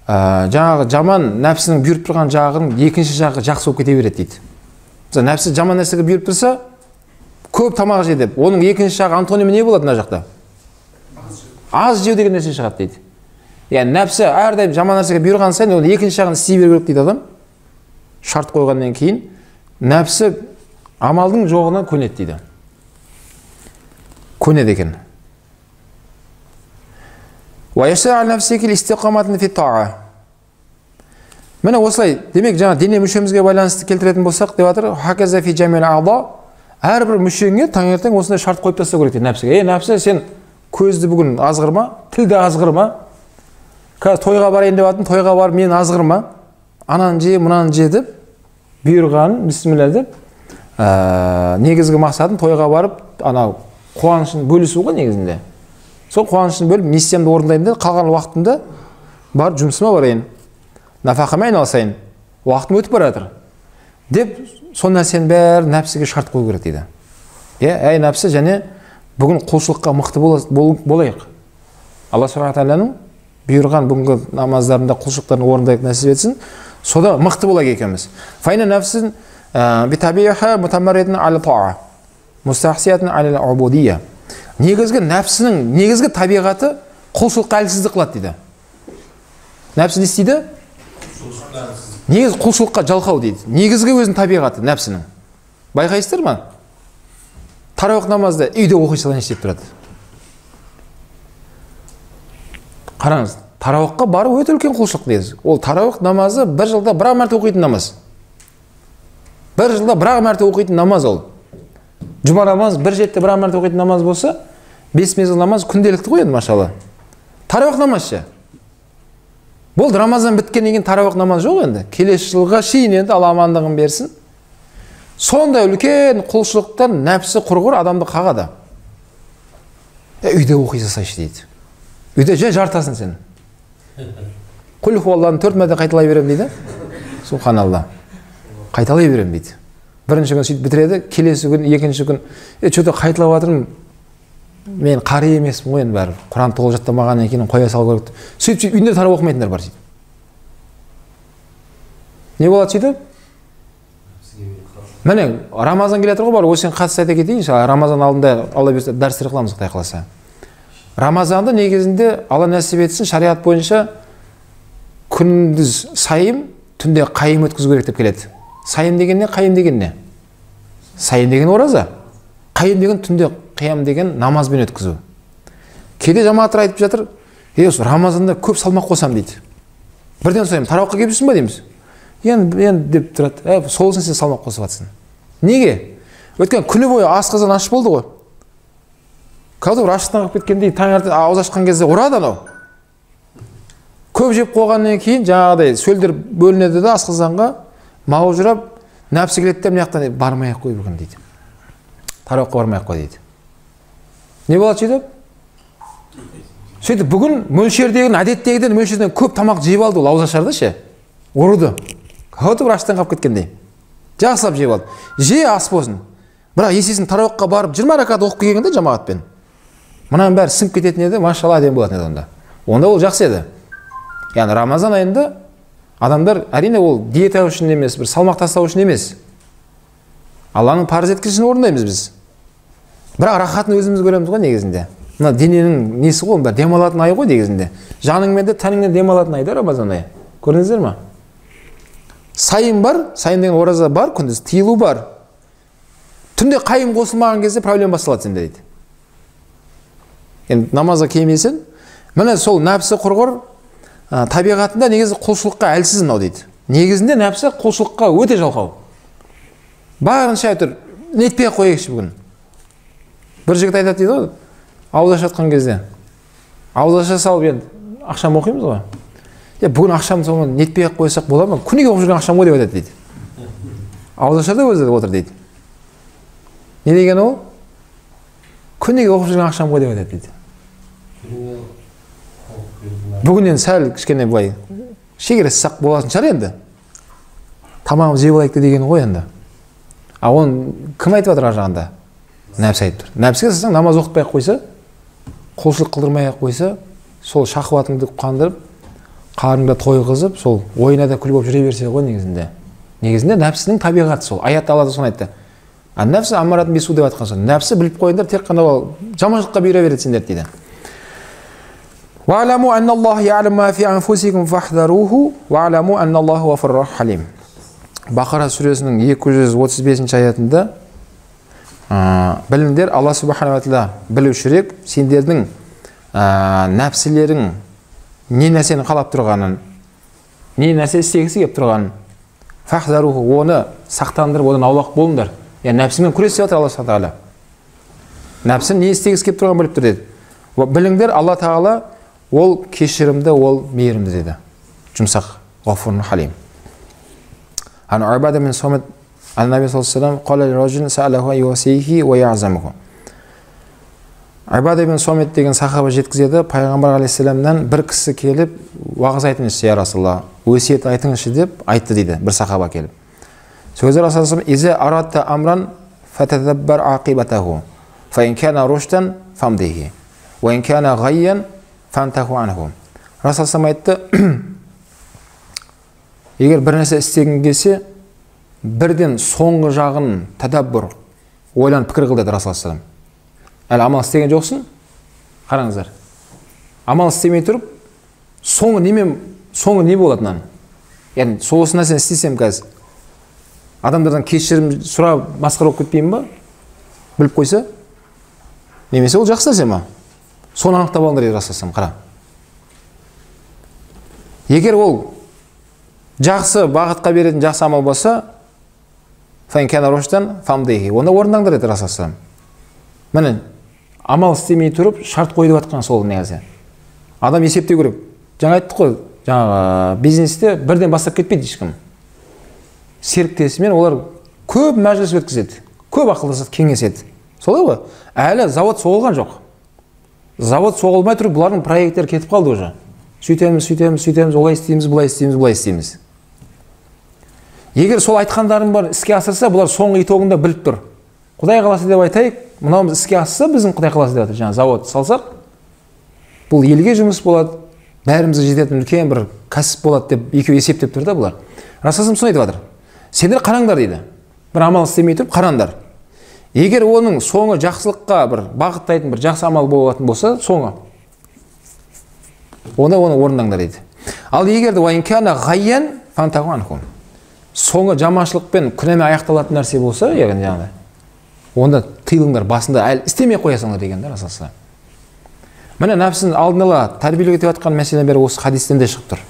жаңағы жаман нәпсінің бұйырып тұрған жағының екінші жағы жақсы болып кете береді дейді. Мысалы, нәпсі жаман нәрсеге бұйырып тұрса, көп тамақ же деп, оның екінші жағы антонимі не болады мына жақта? Аз жеу деген нәрсе шығады дейді. Яғни нәпсі әрдайым жаман нәрсеге бұйырған сайын оның екінші жағын істей беру керек дейді адам. Шарт қойғаннан кейін нәпсі амалдың жоғына көнеді дейді. Көнеді екен. Міне осылай, демек жаңа дене мүшемізге байланысты келтіретін болсақ деп жатыр, әрбір мүшеңе таңертең осындай шарт қойып тастау керек дейді нәпсіге. Ей нәпсі, сен көзді бүгін азғырма, тілді азғырма. Қазір тойға барайын деп жатырмын, тойға барып мені азғырма. Ананы же, мынаны же деп бұйырғанын бісміллә деп, негізгі мақсатын тойға барып анау қуанышын бөлісу ғой негізінде. Сол қуанышын бөліп, миссиямды орындайын да, қалған уақытымда барып жұмысыма барайын, нафақамен айналысайын, уақытым өтіп бара жатыр деп сол нәрсенің бәрін нәпсіге шарт қою керек дейді. Иә, әй нәпсі, және бүгін құлшылыққа мықты болайық. Алла субхана тағаланың бұйырған бүгінгі намаздарында құлшылықтарын орындайық, нәсіп етсін. Сода мықты болайық екеуміз. Файна нәпсін битабиха мутамарридун аля таа, мустахсиятун аля убудия. Негізгі нәпсінің негізгі табиғаты құлшылыққа әлсіздік қылады дейді. Нәпсі не істейді? Негізі құлшылыққа жалқау дейді. Негізгі өзінің табиғаты нәпсінің. Байқайсыздар ма? Тарауих намазды үйде оқи салайыншы деп тұрады. Қараңыз, тарауихқа бару өте үлкен құлшылық негізі. Ол тарауих намазы бір жылда бір-ақ мәрте оқитын намаз. Бір жылда бір-ақ мәрте оқитын намаз ол. Жұма намаз бір жетте бір-ақ мәрте оқитын намаз болса, 5 мезгіл намаз күнделікті ғой енді, машалла. Тарауих намаз ше. Болды, Рамазан біткеннен кейін тарауих намаз жоқ енді. Келесі жылға шейін енді Алла амандығын берсін. Сондай үлкен құлшылықтан нәпсі құрғыр адамды қағады. Үйде оқи салсайшы дейді. Үйде жай жартасың сен. Құл хуалланы 4 мәрте қайталай беремін дейді. Субханалла. Қайталай беремін дейді. Бірінші күн сөйтіп бітіреді, келесі күн, екінші күн, что-то қайталап жатырмын. Мен қары емеспін ғой енді бәрі. Құран толық жаттамағаннан кейін қоя салу керек. Сөйтіп үйінде тарап оқымайтындар бар сөйтіп. Не болады сөйтіп? Міне, Рамазан келе жатыр ғой, бар, осыған қатысты айта кетейін, Рамазан алдында Алла бұйырса дәрістер қыламыз, Құдай қаласа. Рамазанды негізінде Алла нәсіп етсін, шариғат бойынша күндіз сайым, түнде қайым өткізу керек деп келеді. Сайым деген не, қайым деген не? Сайым деген ораза, қайым деген түнде қиям деген намазбен өткізу. Кейде жамағаттар айтып жатыр, осы Рамазанда көп салмақ қосам дейді. Бірден сұраймын, тарауыққа келіп жүрсің ба дейміз. Енді деп тұрады, сол үшін сен салмақ қосып жатсың. Неге? Өйткені күні бойы асқазан аш болды ғой. Кәдімгі бір аштан қалып кеткендей таңертең ауыз ашқан кезде ұрады анау. Көп жеп қойғаннан кейін жаңағыдай сөлдер бөлінеді де асқазанға, маужырап нәпсі келеді де мына жақтан бармай ақ қой бүгін дейді. Тарауыққа бармай ақ қой дейді. Не болады сөйтіп? Сөйтіп бүгін мөлшердегін, әдеттегіден мөлшерден көп тамақ жеп алды ол ауыз ашарда ше. Ұрды. Кәдімгі бір аштан қалып кеткендей. Жақсылап жеп алды. Же ас болсын. Бірақ есесін тарауыққа барып 20 ракат оқып келгенде жамағатпен. Мынаның бәрі сіңіп кететін еді, машалла әдемі болатын еді онда. Онда ол жақсы еді. Яғни Рамазан айында адамдар әрине ол диета үшін емес, бір салмақ тастау үшін емес. Алланың парыз еткенін орындаймыз біз. Бірақ рахатын өзіміз көреміз ғой негізінде. Мына дененің несі ғой, бәрі демалатын ай ғой негізінде. Жаныңмен де тәніңмен демалатын ай да Рамазан айы. Көрдіңіздер ме? Сайым бар, сайым деген ораза бар, күндіз тыйылу бар. Түнде қайым қосылмаған кезде проблема басталады сенде дейді. Енді намазға келмесең, міне сол нәпсі құрғыр табиғатында негізі құлшылыққа әлсіз мынау дейді. Негізінде нәпсі құлшылыққа өте жалқау. Барынша әйтеуір нетпей ақ қояйықшы бүгін. Бір жігіт айтады дейді ғой, ауыз ашып жатқан кезде. Ауыз аша салып енді ақшам оқимыз ғой. Бүгін ақшам соны нетпей ақ қойсақ бола ма? Күніге оқып жүрген ақшам ғой деп айтады дейді. Ауыз ашарда өзі отыр дейді. Не деген ол? Күніге оқып жүрген ақшам ғой деп айтады дейді. Бүгіннен сәл кішкене былай шегересі сақ болатын шығар енді. Тамағымыз жеп алайық деген ғой енді. А оны кім айтып жатыр ар жағында? Нәпсі айтып тұр. Нәпсіге салсаң намаз оқытпай ақ қойса, құлшылық қылдырмай ақ қойса, сол шахуатыңды қандырып, қарныңда тойғызып, сол ойына да күл болып жүре берсе ғой негізінде. Негізінде нәпсінің табиғаты сол. Аятта Алла соны айтты. А нәпсі амаратын бису деп айтқан сол. Нәпсі біліп қойыңдар, тек қана ол жаманшылыққа бұйыра береді сендерді дейді. Уа'ламу анналлаха я'ламу ма фи анфусикум фахзаруху уа'ламу анналлаха ғафурун халим. Бақара сүресінің 235-ші аятында біліңдер, Алла субханала тағала білушірек сендердің нәпсілерің не нәрсені қалап тұрғанын, не нәрсе істегісі келіп тұрғанын, фахзаруху, оны сақтандырып, одан аулақ болыңдар. Яғни нәпсімен күрес деп жатыр Алла субханала тағала. Нәпсі не істегісі келіп тұрғанын біліп тұр деді. Біліңдер, Алла тағала ол кешірімді, ол мейірімді деді. Жұмсақ, ғафурун халим. Ан Убада бин Сомит ан-Наби саллаллаху алейхи ва саллям қала лиражулин саалаху юсихи ва яъзамуху. Убада бин Сомит деген сахаба жеткізеді, пайғамбар алейхиссаламнан бір кісі келіп, уағыз айтыңызшы, я Расулалла, өсиет айтыңызшы деп айтты дейді бір сахаба келіп. Сол кезде Расулалла иза арадта амран фатадаббар ақибатаху фа ин кана рушдан фамдихи ва ин кана ғайян фантаху анху. Расулалла айтты, егер бір нәрсе істегің келсе, бірден соңғы жағын тәдәббүр, ойланып пікір қыл деді Расулалла. Әлі амал істеген жоқсың, қараңыздар. Амал істемей тұрып, соңы немен, соңы не болады мынаның? Яғни сол осы нәрсені істесем қазір, адамдардан кешірім сұрап масқара болып кетпеймін ба? Біліп қойса? Немесе ол жақсы нәрсе ма? Соны анықтап алыңдар деді Расулалла, қара. Егер ол жақсы бағытқа беретін жақсы амал болса, фа ин кана рушдан фамдихи, онда орындаңдар деді Расулалла. Міне, амал істемей тұрып шарт қойып жатқан сол негізі. Адам есептеу керек. Жаңа айттық қой, жаңағы бизнесте бірден бастап кетпейді ешкім. Серіктесімен олар көп мәжіліс өткізеді, көп ақылдасады, кеңеседі. Солай ғой? Әлі завод соғылған жоқ. Завод соғылмай тұрып бұлардың проекттері кетіп қалды уже. Сөйтеміз, сөйтеміз, сөйтеміз, олай істейміз, былай істейміз, былай істейміз. Егер сол айтқандарын бар іске асырса, бұлар соңғы итогында біліп тұр. Құдай қаласа деп айтайық, мынауымыз іске асса, біздің Құдай қаласа деп жатыр. Жаңа завод салсақ, бұл елге жұмыс болады, бәрімізге жететін үлкен бір кәсіп болады деп екеуі есептеп тұр да бұлар. Расулалла соны айтып жатыр. Сендер қараңдар дейді. Бір амал істемей тұрып қараңдар. Егер оның соңы жақсылыққа бір бағыттайтын бір жақсы амал болатын болса, соңы, онда оны орындаңдар дейді. Ал егер де соңы жаманшылықпен күнәмен аяқталатын нәрсе болса, яғни жаңағыдай, онда тыйылыңдар, басында әлі істемей қоясыңдар деген да Расулалла. Міне нәпсінің алдын ала тәрбиелеуге деп жатқан мәселенің бәрі осы хадистен де шығып тұр.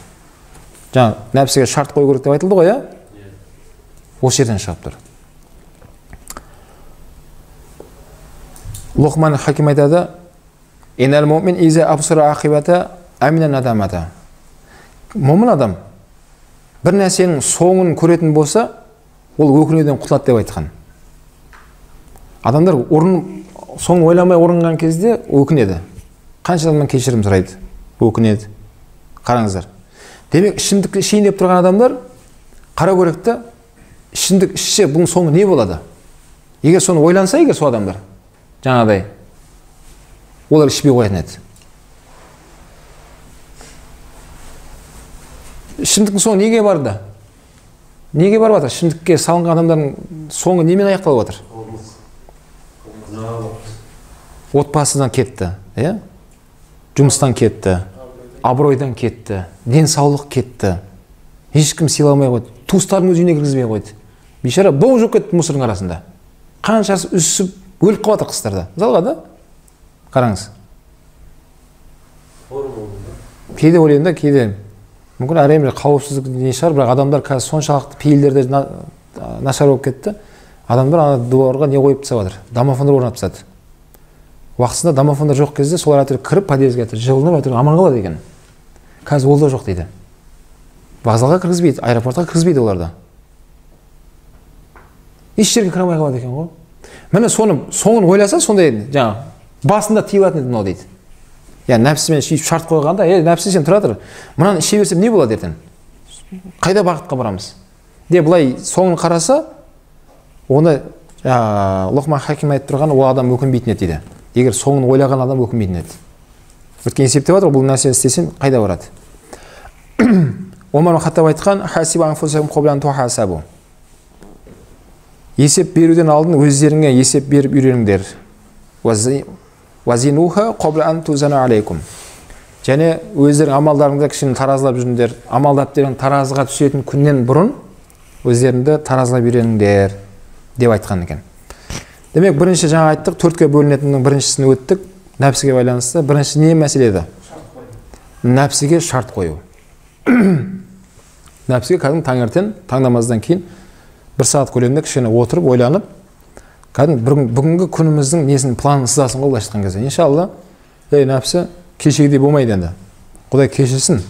Жаңа нәпсіге шарт қою керек деп айтылды ғой, иә? Осы жерден шығып тұр. Лұқман Хаким айтады: «Иннал муъмин иза абсара ақибата амина надамата». Момын адам бір нәрсенің соңын көретін болса, ол өкінуден құтылады деп айтқан. Адамдар соңын ойламай орынған кезде өкінеді. Қанша адамнан кешірім сұрайды, өкінеді. Қараңыздар. Демек, ішімдік ішейін деп тұрған адамдар қарау керек те, ішімдік ішсе бұның соңы не болады? Егер соны ойланса, егер сол адамдар жаңағыдай, олар ішпей қоятын еді. Ішімдіктің соңы неге барды? Неге барып жатыр? Ішімдікке салынған адамдардың соңы немен аяқталып жатыр? Отбасынан кетті, иә? Жұмыстан кетті, абыройдан кетті, денсаулық кетті. Ешкім сыйламай қойды, туыстарының өз үйіне кіргізбей қойды. Бейшара бомж болып кетті мусордың арасында. Қаншасы үсіп өліп қалып жатыр қыстарда. Мысалға да, қараңыз. Кейде ойлаймын да, кейде мүмкін әрине қауіпсіздік не шығар, бірақ адамдар қазір соншалықты пейілдері нашар болып кетті. Адамдар ана дуарға не қойып тастап жатыр? Домофондар орнатып тастады. Уақытысында домофондар жоқ кезде солар әйтеуір кіріп подъездге әйтеуір жылынып әйтеуір аман қалады екен. Қазір ол да жоқ дейді. Вокзалға кіргізбейді, аэропортқа кіргізбейді оларды. Еш жерге кіре алмай қалады екен ғой. Міне соны соңын ойласа, сондай жаңағы басында тыйылатын еді мынау дейді. Яғни нәпсімен сөйтіп шарт қойғанда, ей нәпсі сен тұра тұр, мынаны іше берсем не болады ертең? Қайда бағытқа барамыз? Деп былай соңын қараса, оны Лұқман Хаким айтып тұрған, ол адам өкінбейтін еді дейді. Егер соңын ойлаған адам өкінбейтін еді. Өйткені есептеп жатыр, бұл нәрсені істесем қайда барады? Омар Хаттаб айтқан, хасибу анфусакум қабла ан тухасабу. Есеп беруден алдын өздеріңе есеп беріп үйреніңдер. Вазинуха қабла ан тузана алейкум. Және өздерің амалдарыңды кішкене таразылап жүріңдер. Амал дәптерің таразыға түсетін күннен бұрын өздеріңді таразылап үйреніңдер деп айтқан екен. Демек, бірінші жаңа айттық, төртке бөлінетіннің біріншісін өттік, нәпсіге байланысты. Бірінші не мәселе еді? Нәпсіге шарт қою. Нәпсіге кәдімгі таңертең, таң намаздан кейін бір сағат көлемінде кішкене отырып, ойланып, кәдімгі бүгінгі күніміздің несін, планын сызасың ғой былайша айтқан кезде. Иншалла, ей нәпсі, кешегідей болмайды енді. Құдай кешірсін,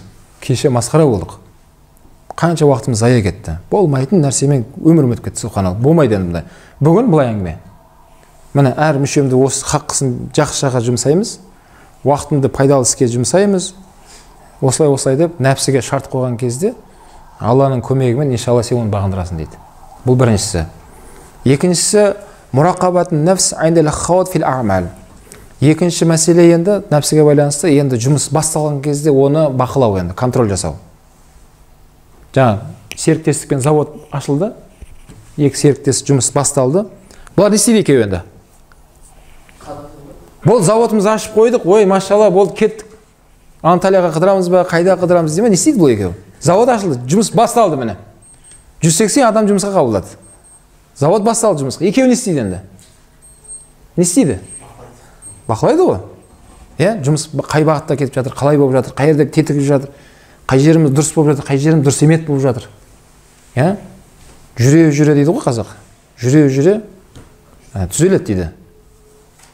кеше масқара болдық. Қанша уақытымыз зая кетті. Болмайтын нәрсемен өмірім өтіп кетті, субханалла. Болмайды енді бұндай. Бүгін былай әңгіме. Міне әр мүшемді осы хаққысын жақсы жаққа жұмсаймыз, уақытымды пайдалы іске жұмсаймыз. Осылай осылай деп нәпсіге шарт қойған кезде Алланың көмегімен иншалла сен оны бағындырасың дейді. Бұл біріншісі. Екіншісі мурақабатун нафс индал хават фил а'мал. Екінші мәселе енді нәпсіге байланысты, енді жұмыс басталған кезде оны бақылау, енді контроль жасау. Жаңа серіктестікпен завод ашылды, екі серіктес жұмыс басталды. Бұлар не істейді екеуі енді? Бұл заводымызды ашып қойдық, ой машалла, болды, кеттік. Анталияға қыдырамыз ба, қайда қыдырамыз дей ме, не істейді бұл екеуі? Завод ашылды, жұмыс басталды міне. 180 адам жұмысқа қабылдады. Завод басталды жұмысқа. Екеуі не істейді енді? Не істейді? Бақылайды ғой. Иә, жұмыс қай бағытта кетіп жатыр, қалай болып жатыр, қай жерде тетік жатыр, қай жеріміз дұрыс болып жатыр, қай жеріміз дұрыс емес болып жатыр. Иә? Жүре-жүре дейді ғой қазақ. Жүре-жүре түзеледі дейді.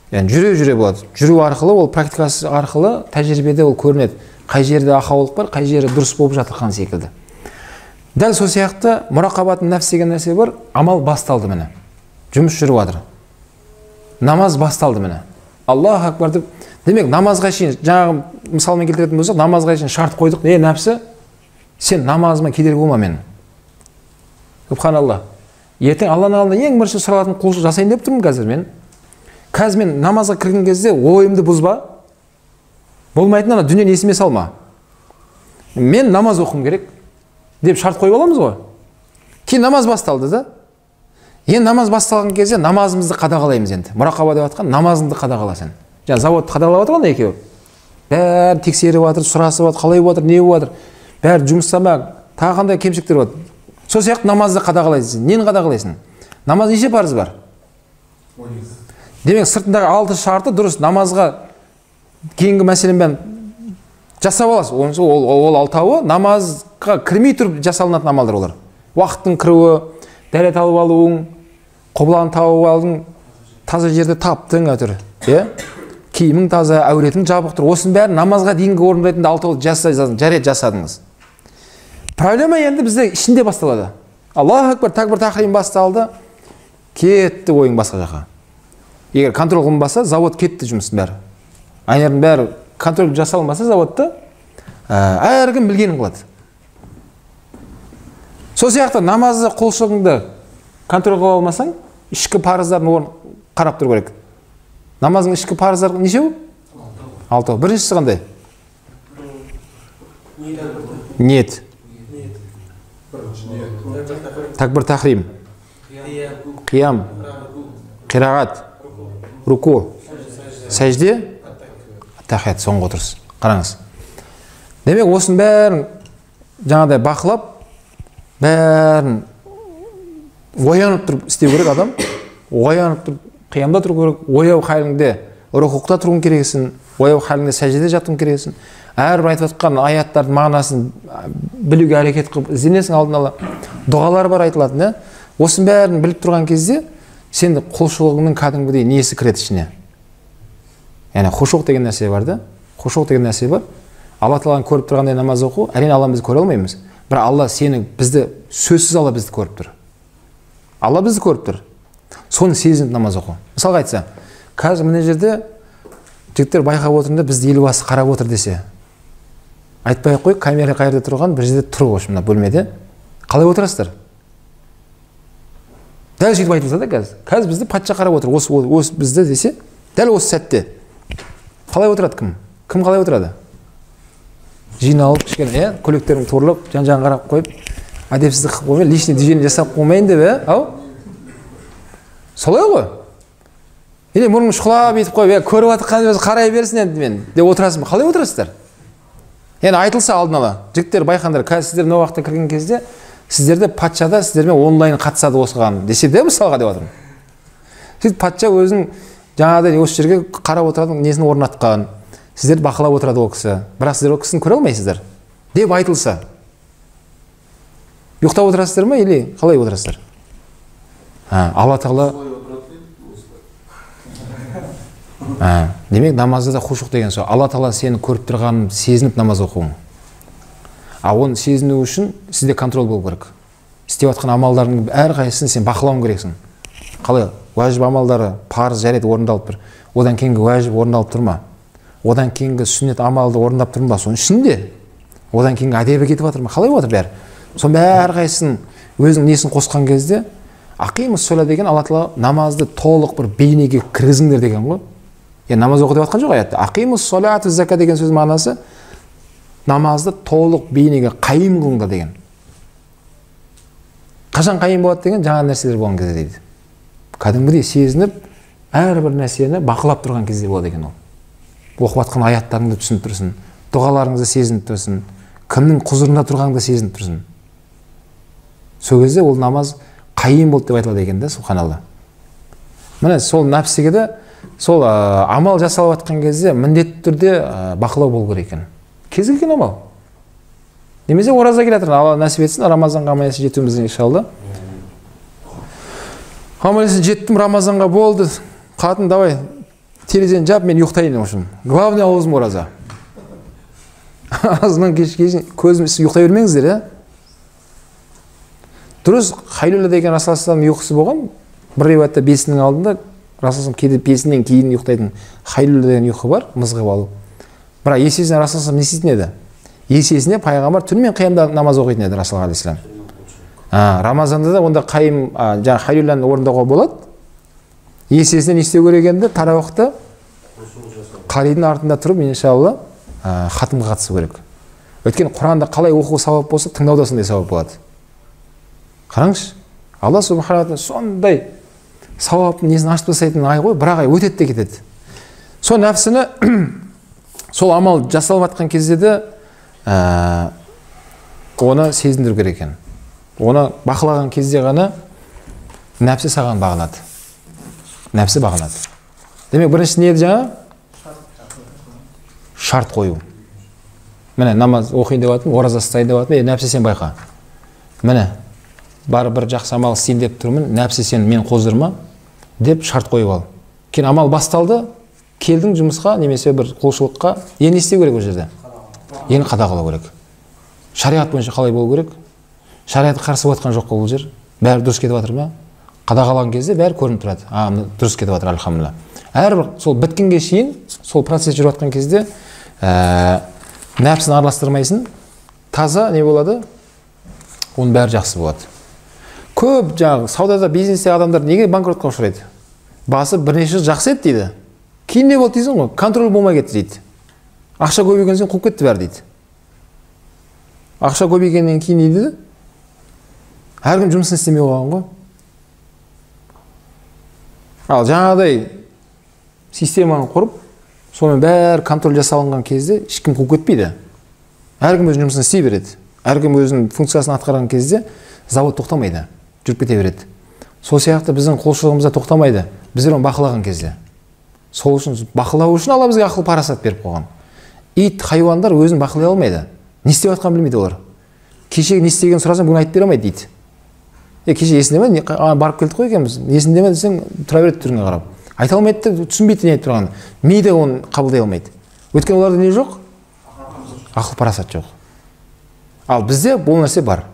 Яғни жүре-жүре болады. Жүру арқылы, ол практикасы арқылы тәжірибеде ол көрінеді. Қай жерде ақаулық бар, қай жері дұрыс болып жатырған секілді. Дәл сол сияқты мурақабатун нафс деген нәрсе бар, амал басталды міне. Жұмыс жүріп жатыр. Намаз басталды міне. Аллаху акбар деп. Демек, намазға шейін, жаңағы мысалмен келтіретін болсақ, намазға шейін шарт қойдық. Ей нәпсі, сен намазыма кедергі болма менің. Субханалла. Ертең Алланың алдында ең бірінші сұралатын құлшылық жасайын деп тұрмын қазір мен. Қазір мен намазға кірген кезде ойымды бұзба. Болмайтын ана дүниені есіме салма. Мен намаз оқуым керек деп шарт қойып аламыз ғой. Кейін намаз басталды да. Енді намаз басталған кезде намазымызды қадағалаймыз енді. Мұрақаба деп жатқан намазыңды қадағала сен. Жаңа заводты қадағалап жатыр ғой екеуі. Бәрі тексеріп жатыр, сұрасып жатыр, қалай болып жатыр, не болып жатыр. Бәрі жұмыста ма, тағы қандай кемшіліктер болады. Сол сияқты намазды қадағалайсың. Нені қадағалайсың? Намаз неше парыз бар? Демек, сыртындағы 6 шарты дұрыс намазға кейінгі мәселені бәрін жасап аласыз. Ол алтауы намазға кірмей тұрып жасалынатын амалдар олар. Уақыттың кіруі, дәрет алып алуың, құбыланы тауып алдың, таза жерде таптың әйтеуір, иә? Киімің таза, әуретің жабық тұр. Осының бәрін намазға дейінгі орындайтын алтауы жарайды жасадыңыз. Проблема енді бізде ішінде басталады. Аллаху акбар, тәкбір тахрим басталды, кетті ойың басқа жаққа. Егер контроль қылынбаса, завод кетті жұмыстың бәрі. Айнардың бәрі контроль жасалынбаса заводта, әркім білгенін қылады. Сол сияқты намазды, құлшылығыңды контроль қыла алмасаң, ішкі парыздардың орнын қарап тұру керек. Намаздың ішкі парыздары нешеу? Алтау. Біріншісі қандай? Ниет. Тәкбір тахрим. Қиям. Қирағат. Руку. Сәжде. Тахият, соңғы отырыс. Қараңыз. Демек, осының бәрін жаңағыдай бақылап, бәрін оянып тұрып істеу керек адам. Оянып тұрып қиямда тұру керек, ояу халіңде рукуқта тұруың керексің, ояу халіңде сәждеде жатуың керексің. Әрбір айтып жатқан аяттардың мағынасын білуге әрекет қылып ізденесің алдын ала. Дұғалар бар айтылатын, иә? Осының бәрін біліп тұрған кезде сен құлшылығыңның кәдімгідей несі кіреді ішіне. Яғни хушуқ деген нәрсе бар да? Хушуқ деген нәрсе бар. Алла тағаланы көріп тұрғандай намаз оқу, әрине Алланы біз көре алмаймыз. Бірақ Алла сені, бізді сөзсіз Алла бізді көріп тұр. Алла бізді көріп тұр. Соны сезініп намаз оқу. Мысалға айтса, қазір мына жерде жігіттер байқап отырмын да, бізді елбасы қарап отыр десе, айтпай ақ қой, камера қай жерде тұрған, бір жерде тұр ғой мына бөлмеде. Қалай отырасыздар? Дәл сөйтіп айтылса да қазір. Қазір бізді патша қарап отыр, осы бізді десе, дәл осы сәтте. Қалай отырады кім? Кім қалай отырады? Жиналып, кішкене, көйлектерін торлап, жан-жағын қарап қойып, әдепсіздік қылып қоймай, лишний движение жасап қоймайын деп, ау? Солай ғой. Или мұрның шұқылап етіп қойып, көріп жатқан өзі қарай берсін енді мен деп отырасың ба? Қалай отырасыздар? Яғни айтылса алдын ала, жігіттер байқаңдар, қазір сіздер мына уақытта кірген кезде сіздерді патшада сіздермен онлайн қатысады осыған десе де мысалға деп жатырмын. Сөйтіп патша өзінің жаңағыдай осы жерге қарап отыратын несін орнатқан, сіздерді бақылап отырады ол кісі, бірақ сіздер ол кісіні көре алмайсыздар деп айтылса, ұйықтап отырасыздар ма или қалай отырасыздар? Алла тағала демек намазда да хушуқ деген сол. Алла тағала сені көріп тұрғанын сезініп намаз оқуың. А оны сезіну үшін сізде контроль болу керек. Істеп жатқан амалдарыңның әрқайсысын сен бақылауың керексің. Қалай? Уәжіп амалдары парыз жарайды орындалып тұр. Одан кейінгі уәжіп орындалып тұр ма? Одан кейінгі сүннет амалды орындап тұр ма? Соның ішінде одан кейінгі әдебі кетіп жатыр ма? Қалай отыр бәрі? Соның әрқайсысын өзінің несін қосқан кезде ақимус сола деген Алла тағала намазды толық бір бейнеге кіргізіңдер деген ғой. Яғни намаз оқы деп жатқан жоқ аятта. Ақимус солату зака деген сөз мағынасы намазды толық бейнеге қайым қылыңдар деген. Қашан қайым болады деген жаңа нәрселер болған кезде дейді. Кәдімгідей сезініп әрбір нәрсені бақылап тұрған кезде болады екен ол. Оқып жатқан аяттарыңды түсініп тұрсын, дұғаларыңызды сезініп тұрсын, кімнің құзырында тұрғаныңды сезініп тұрсын. Сол кезде ол намаз қайым болды деп айтылады екен да, субханалла. Міне сол нәпсіге де сол амал жасалып жатқан кезде міндетті түрде бақылау болу керек екен. Кез келген амал. Немесе ораза келе жатыр, Алла нәсіп етсін, Рамазанға аман есен жетуіміз иншалла. Аман есен жеттім, Рамазанға болды. Қатын, давай, терезені жап, мен ұйықтайын в общем. Главный аузым ораза. Азынан кешке шейін көзім ұйықтай бермеңіздер, иә? Дұрыс, хайлула деген Расулаллахтың ұйқысы болған. Бір риуаятта бесінің алдында Расулаллах кейде бесінен кейін ұйықтайтын хайлула деген ұйқы бар, мызғып алу. Бірақ есесіне Расулаллах не істейтін еді? Есесіне пайғамбар түнімен қиямда намаз оқитын еді Расулаллах алейхиссалам. Рамазанда да онда қайым, жаңа хайлуланы орындауға болады. Есесіне не істеу керек енді? Тарауихты қаридың артында тұрып, иншалла, хатымға қатысу керек. Өйткені Құранды қалай оқу сауап болса, тыңдау да сондай сауап болады. Қараңызшы, Алла субханала тағала сондай сауаптың несін ашып тастайтын ай ғой, бірақ ай өтеді де кетеді. Сол нәпсіні сол амал жасалып жатқан кезде де оны сезіндіру керек екен. Оны бақылаған кезде ғана нәпсі саған бағынады. Нәпсі бағынады. Демек бірінші не еді жаңа? Шарт қою. Міне намаз оқиын деп жатырмын, ораза ұстайын деп жатырмын, нәпсі сен байқа. Міне бар бір жақсы амал істейін деп тұрмын, нәпсі сен мен қоздырма деп шарт қойып ал. Кейін амал басталды, келдің жұмысқа немесе бір құлшылыққа, енді не істеу керек ол жерде? Енді қадағалау керек. Шариғат бойынша қалай болу керек? Шариғатқа қарсы болып жатқан жоқ қой бұл жер. Бәрі дұрыс кетіп жатыр ма? Қадағалаған кезде бәрі көрініп тұрады. А, дұрыс кетіп жатыр, альхамдулилла. Әрбір сол біткенге шейін, сол процесс жүріп жатқан кезде нәпсіні араластырмайсың, таза не болады? Оның бәрі жақсы болады. Көп жаңағы саудада, бизнесте адамдар неге банкротқа ұшырайды? Басы бірнеше жыл жақсы еді дейді. Кейін не болды дейсің ғой? Контроль болмай кетті дейді. Ақша көбейген соң қуып кетті бәрі дейді. Ақша көбейгеннен кейін дейді, әркім жұмысын істемей қойған ғой. Ал жаңағыдай системаны құрып, сонымен бәрі контроль жасалынған кезде ешкім қуып кетпейді. Әркім өзінің жұмысын істей береді. Әркім өзінің функциясын атқарған кезде завод тоқтамайды, жүріп кете береді. Сол сияқты біздің құлшылығымыз да тоқтамайды. Біздер оны бақылаған кезде. Сол үшін бақылау үшін Алла бізге ақыл парасат беріп қойған. Ит, хайуандар өзін бақылай алмайды. Не істеп жатқанын білмейді олар. Кеше не істегенін сұрасаң, бүгін айтып бере алмайды дейді. Кеше есінде ме? Барып келдік қой екенбіз. Есінде ме десең, тұра береді түріңе қарап. Айта алмайды да, түсінбейді не айтып тұрғанын. Ми де оны қабылдай алмайды. Өйткені оларда не жоқ? Ақыл парасат жоқ. Ал бізде бұл нәрсе бар.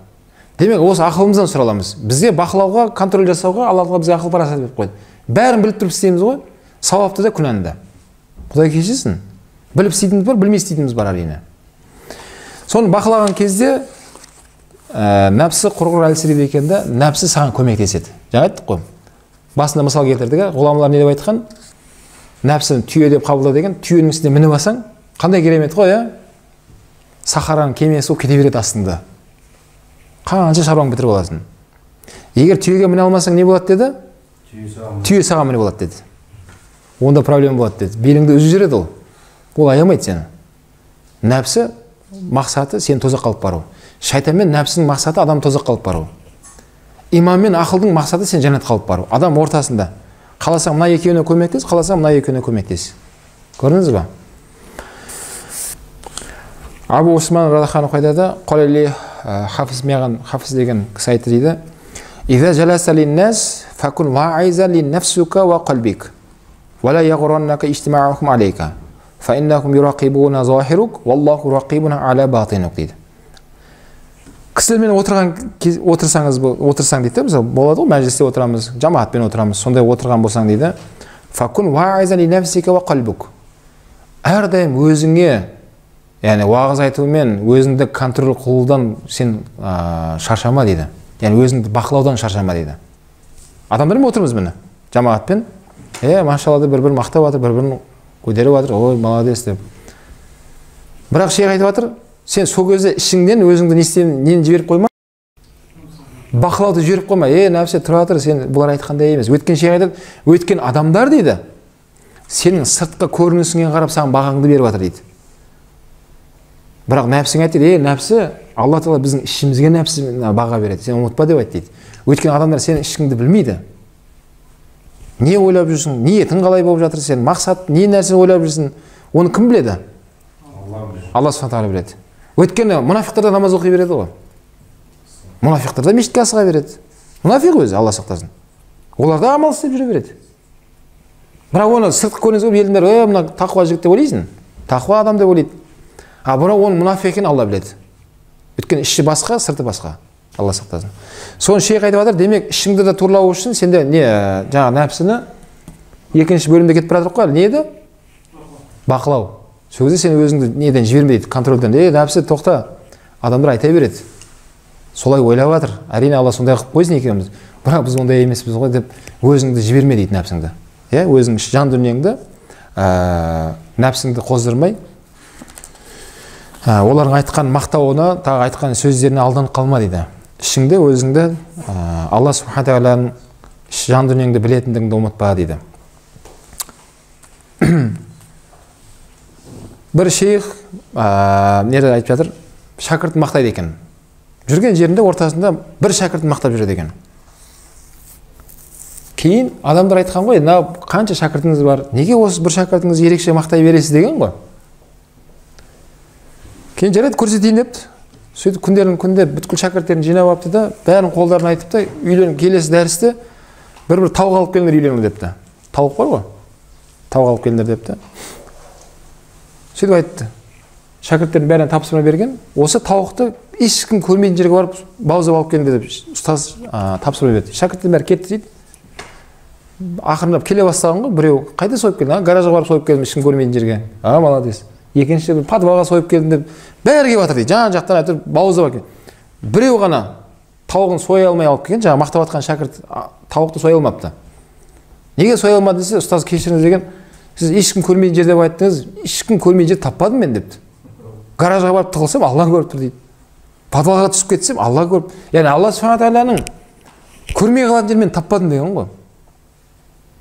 Демек, осы ақылымыздан сұраламыз. Бізге бақылауға, контроль жасауға Алла тағала бізге ақыл парасат беріп қойды. Бәрін біліп тұрып істейміз ғой, сауапты да күнәні да. Құдай кешірсін. Біліп істейтініміз бар, білмей істейтініміз бар әрине. Соны бақылаған кезде нәпсі құрғыр әлсірейді екен да, нәпсі саған көмектеседі. Жаңа айттық қой. Басында мысал келтірдік, ғұламалар не деп айтқан? Нәпсіні түйе деп қабылда деген, түйенің үстіне мініп алсаң, қандай керемет қой, ә? Сахараның кемесі болып кете береді астында. Қанша шаруаң бітіріп аласың. Егер түйеге міне алмасаң не болады деді? Түйе саған мініп алады деді. Онда проблема болады деді. Беліңді үзіп жібереді ол. Ол аямайды сені. Нәпсі мақсаты сені тозаққа алып бару. Шайтан мен нәпсінің мақсаты адам тозаққа алып бару. Иман мен ақылдың мақсаты сені жәннатқа алып бару. Адам ортасында. Қаласаң мына екеуіне көмектес, қаласаң мына екеуіне көмектес. Көрдіңіз ба? Абу Усман радиаллаху анху айтады, қалали хафиз маған хафиз деген кісі айтты дейді. Иза жаласа линнас факун ваиза линнафсука ва қалбик. Ва ла яғураннака иҷтимаухум алейка. Фа иннахум юрақибуна захирук валлаху рақибун ала батинук дейді. Кісілермен отырған отырсаңыз, отырсаң дейді, мысалы болады ғой, мәжілісте отырамыз, жамағатпен отырамыз, сондай отырған болсаң дейді. Факун ваиза линнафсика ва қалбук. Әрдайым өзіңе, яғни уағыз айтумен өзіңді контроль қылудан сен шаршама дейді. Яғни өзіңді бақылаудан шаршама дейді. Адамдармен отырмыз міне, жамағатпен. Машалла деп бір-бірін мақтап жатыр, бір-бірін көтеріп жатыр, ой, молодец деп. Бірақ шейх айтып жатыр, сен сол кезде ішіңнен өзіңді нені жіберіп қойма? Бақылауды жіберіп қойма. Нәпсі тұра тұр, сен бұлар айтқандай емес. Өткен шейх айтады, өткен адамдар дейді, сенің сыртқы көрінісіңе қарап саған бағаңды беріп жатыр дейді. Бірақ нәпсің айтты, нәпсі, Алла тағала біздің ішімізге нәпсі баға береді, сен ұмытпа деп айтты дейді. Өйткені адамдар сенің ішіңді білмейді. Не ойлап жүрсің, ниетің қалай болып жатыр сен, мақсат, не нәрсені ойлап жүрсің, оны кім біледі? Алла субхана тағала біледі. Өйткені мұнафиқтар да намаз оқи береді ғой. Мұнафиқтар да мешітке асыға береді. Мұнафиқ өзі, Алла сақтасын. Олар да амал істеп жүре береді. Бірақ оны сыртқы көрініс болып елдің бәрі, мына тақуа жігіт деп ойлайсың, тақуа адам деп ойлайды. А бірақ оның мұнафиқ екенін Алла біледі. Өйткені іші басқа, сырты басқа. Алла сақтасын. Соны шейх айтып жатыр, демек ішіңді де турлау үшін сенде не, жаңа нәпсіні екінші бөлімде кетіп бара жатыр ғой, не еді? Бақылау. Сол кезде сен өзіңді неден жіберме дейді, контрольден. Нәпсі тоқта, адамдар айта береді. Солай ойлап жатыр. Әрине Алла сондай қылып қойсын екеуміз. Бірақ біз ондай емеспіз ғой деп өзіңді жіберме дейді нәпсіңді. Өзің жан дүниеңді, нәпсіңді қоздырмай, олардың айтқан мақтауына, тағы айтқан сөздеріне алданып қалма дейді. Ішіңде өзіңді Алла субхана тағаланың жан дүниеңді білетіндігіңді ұмытпа дейді. Бір шейх неде айтып жатыр, шәкіртін мақтайды екен. Жүрген жерінде ортасында бір шәкіртін мақтап жүреді екен. Кейін адамдар айтқан ғой, мына қанша шәкіртіңіз бар, неге осы бір шәкіртіңізді ерекше мақтай бересіз деген ғой. Кейін жарайды көрсетейін депті. Сөйтіп күндердің күнде бүткіл шәкірттерін жинап алыпты да, бәрін қолдарын айтып та, үйлен келесі дәрісте бір-бір тауық алып келіңдер үйлеріңе депті. Тауық бар ғой, тауық алып келіңдер депті. Сөйтіп айтты. Шәкірттердің бәріне тапсырма берген, осы тауықты ешкім көрмейтін жерге барып бауыздап алып келіңдер деп ұстаз тапсырма берді. Шәкірттердің бәрі кетті дейді. Ақырындап келе бастаған ғой, біреу қайда сойып келдің? Гаражға барып сойып келдім, ешкім көрмейтін жерге. А, молодец. Екінші бір подвалға сойып келдім деп бәрі келіп жатыр дейді. Жан жақтан әйтеуір бауыздап әкелген. Біреу ғана тауығын соя алмай алып келген, жаңа мақтап жатқан шәкірт тауықты соя алмапты. Неге соя алмады десе, ұстаз кешіріңіз деген, сіз ешкім көрмейтін жер деп айттыңыз, ешкім көрмейтін жер таппадым мен депті. Гаражға барып тығылсам, Алла көріп тұр дейді. Подвалға түсіп кетсем, Алла көріп. Яғни Алла субхана тағаланың көрмей қалатын жерін мен таппадым деген ғой.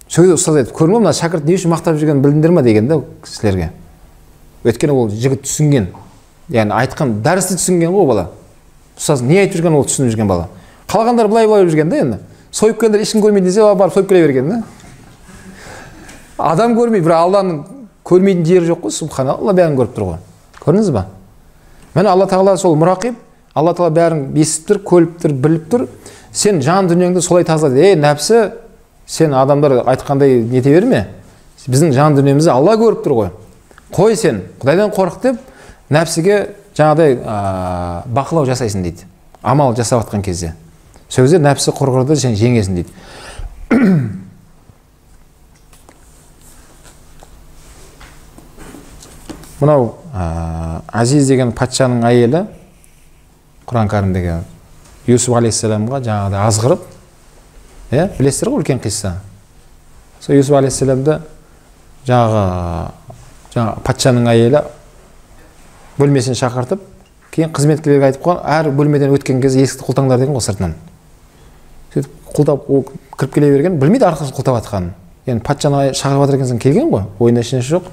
Сол кезде ұстаз айтты, көрдің бе, мына шәкірт не үшін мақтап жүргенін білдіңдер ма деген да кісілерге. Өйткені ол жігіт түсінген, яғни айтқан дәрісті түсінген ғой бала. Ұстаз не айтып жүрген, ол түсініп жүрген бала. Қалғандар былай-былай жүрген да енді. Сойып келгендер ешкім көрмейді десе, барып сойып келе берген да. Адам көрмей, бірақ Алланың көрмейтін жері жоқ қой, субханалла, бәрін көріп тұр ғой. Көрдіңіз ба? Міне Алла тағала сол мұрақиб, Алла тағала бәрін естіп тұр, көріп тұр, біліп тұр. Сен жан дүниеңді солай тазала. Ей, нәпсі, сен адамдар айтқандай нете берме. Біздің жан дүниемізді Алла көріп тұр ғой. Қой сен, Құдайдан қорық деп, нәпсіге жаңағыдай бақылау жасайсың дейді. Амал жасап жатқан кезде. Сол кезде нәпсі құрғырды, сен жеңесің дейді. Мынау Азиз деген патшаның әйелі, Құран кәрімдегі Юсуф алейхиссаламға жаңағыдай азғырып, білесіздер ғой үлкен қисса. Сол Юсуф алейхиссаламды жаңағы патшаның әйелі бөлмесін шақыртып, кейін қызметкерлерге айтып қойған, әр бөлмеден өткен кезде есікті құлтаңдар деген ғой сыртынан. Сөйтіп құлтап, ол кіріп келе берген, білмейді арқасын құлтап жатқанын. Енді патшаны шақырып жатыр екенсің, келген ғой, ойында ешнәрсе жоқ.